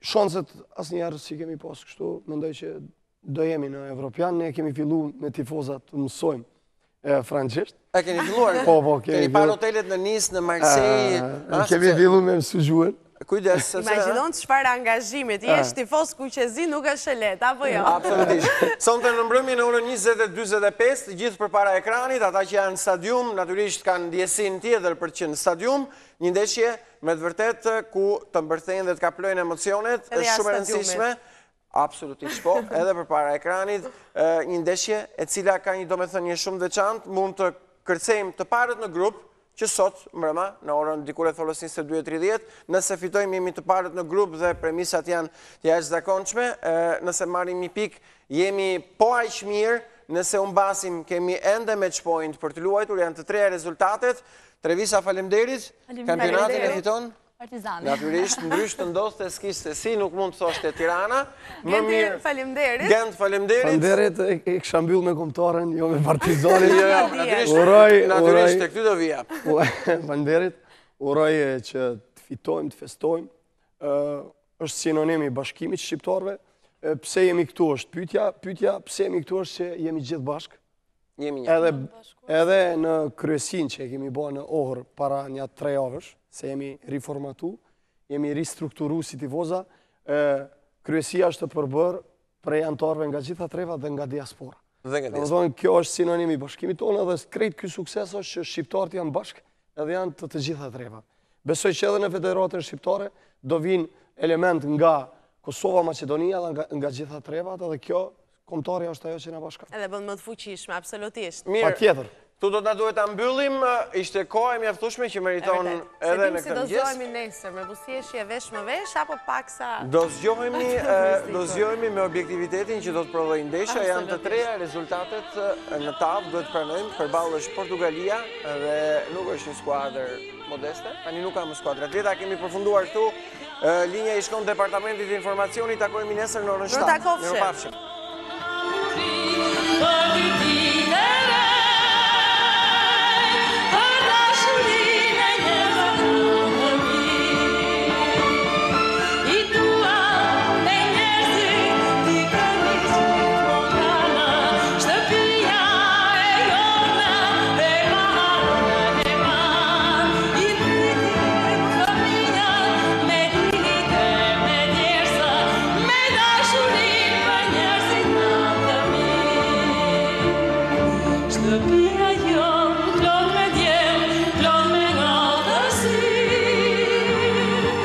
shanset asnjëherë s'i kemi pas kështu, mendoj që do jemi në Evropian, ne kemi fillu me tifozat të mësojmë frëngjisht. E keni filluar? Po, po, kemi Keni parë hotelet në Nis, në Marseille? Kemi fillu me mësu gjuhën. Kujdes, sepse... Imagjinon çfarë angazhimi, të jesh tifoz kuqezi nuk është e lehtë, apo jo? Absolutisht. Sonte në mbrëmje në orën 20.45, të gjithë përpara ekranit, ata që janë në stadium, natyrisht kanë ndjesinë tjetër për të qenë në stadium, një ndeshje me të vërtetë ku të mbërthejnë dhe të kaplojnë emocionet, është shumë e rëndësishme. Absolutisht po, edhe përpara ekranit, një ndeshje e cila ka një domethënie shumë të veçantë, mund të kërcejmë të parët në grup, që sot mbrëma në orën diku rreth orës 22:30, nëse fitojmë jemi të parët në grup dhe premisat janë të jashtëzakonshme, nëse marrim një pikë jemi po aq mirë, nëse humbasim kemi ende match point për të luajtur, janë të treja rezultatet. Trevisa faleminderit. Kampionatin e fiton Partizani. Natyrisht, ndryshe të ndodhte s'kishte si, nuk mund të thoshte Tirana. Më mirë. Faleminderit. Gent, faleminderit. Faleminderit, e kisha mbyll me kombëtaren, jo me Partizanin. Jo, jo, natyrisht, uroj, natyrisht te këty do vija. Faleminderit. Uroj që të fitojmë, të festojmë. Ë është sinonim i bashkimit shqiptarëve. Pse jemi këtu është pyetja, pyetja pse jemi këtu është që jemi gjithë bashkë. Jemi një. Edhe, edhe në kryesinë që e kemi ba në Ohër para nja tre javësh, se jemi riformatu, jemi ristrukturu si tifoza, kryesia është e përbërë prej anëtarëve nga gjitha trevat dhe nga diaspora. Dhe nga diaspora. Domethënë, kjo është sinonim i bashkimit tonë dhe krejt ky sukses është që shqiptarët janë bashkë edhe janë të të gjitha trevat. Besoj që edhe në Federatën Shqiptare do vinë element nga Kosova, Maqedonia dhe nga, nga gjitha trevat edhe kjo kombëtarja është ajo që na bashkon. Edhe bën më të fuqishme, absolutisht. Mirë. Patjetër. Këtu do të na duhet ta mbyllim, ishte koha e mjaftueshme që meriton edhe në këtë mëngjes. Se dim si do zgjohemi nesër, me buzëqeshje vesh më vesh apo paksa Do zgjohemi, do zgjohemi me objektivitetin që do të prodhojë ndeshja, janë të treja rezultatet në tavë, duhet të pranojmë, përballë është Portugalia dhe nuk është një skuadër modeste. Tani nuk ka më skuadra të lehta, kemi përfunduar këtu. Linja i shkon departamentit të informacionit, takohemi nesër në orën 7. Mirupafshim. Shtëpia.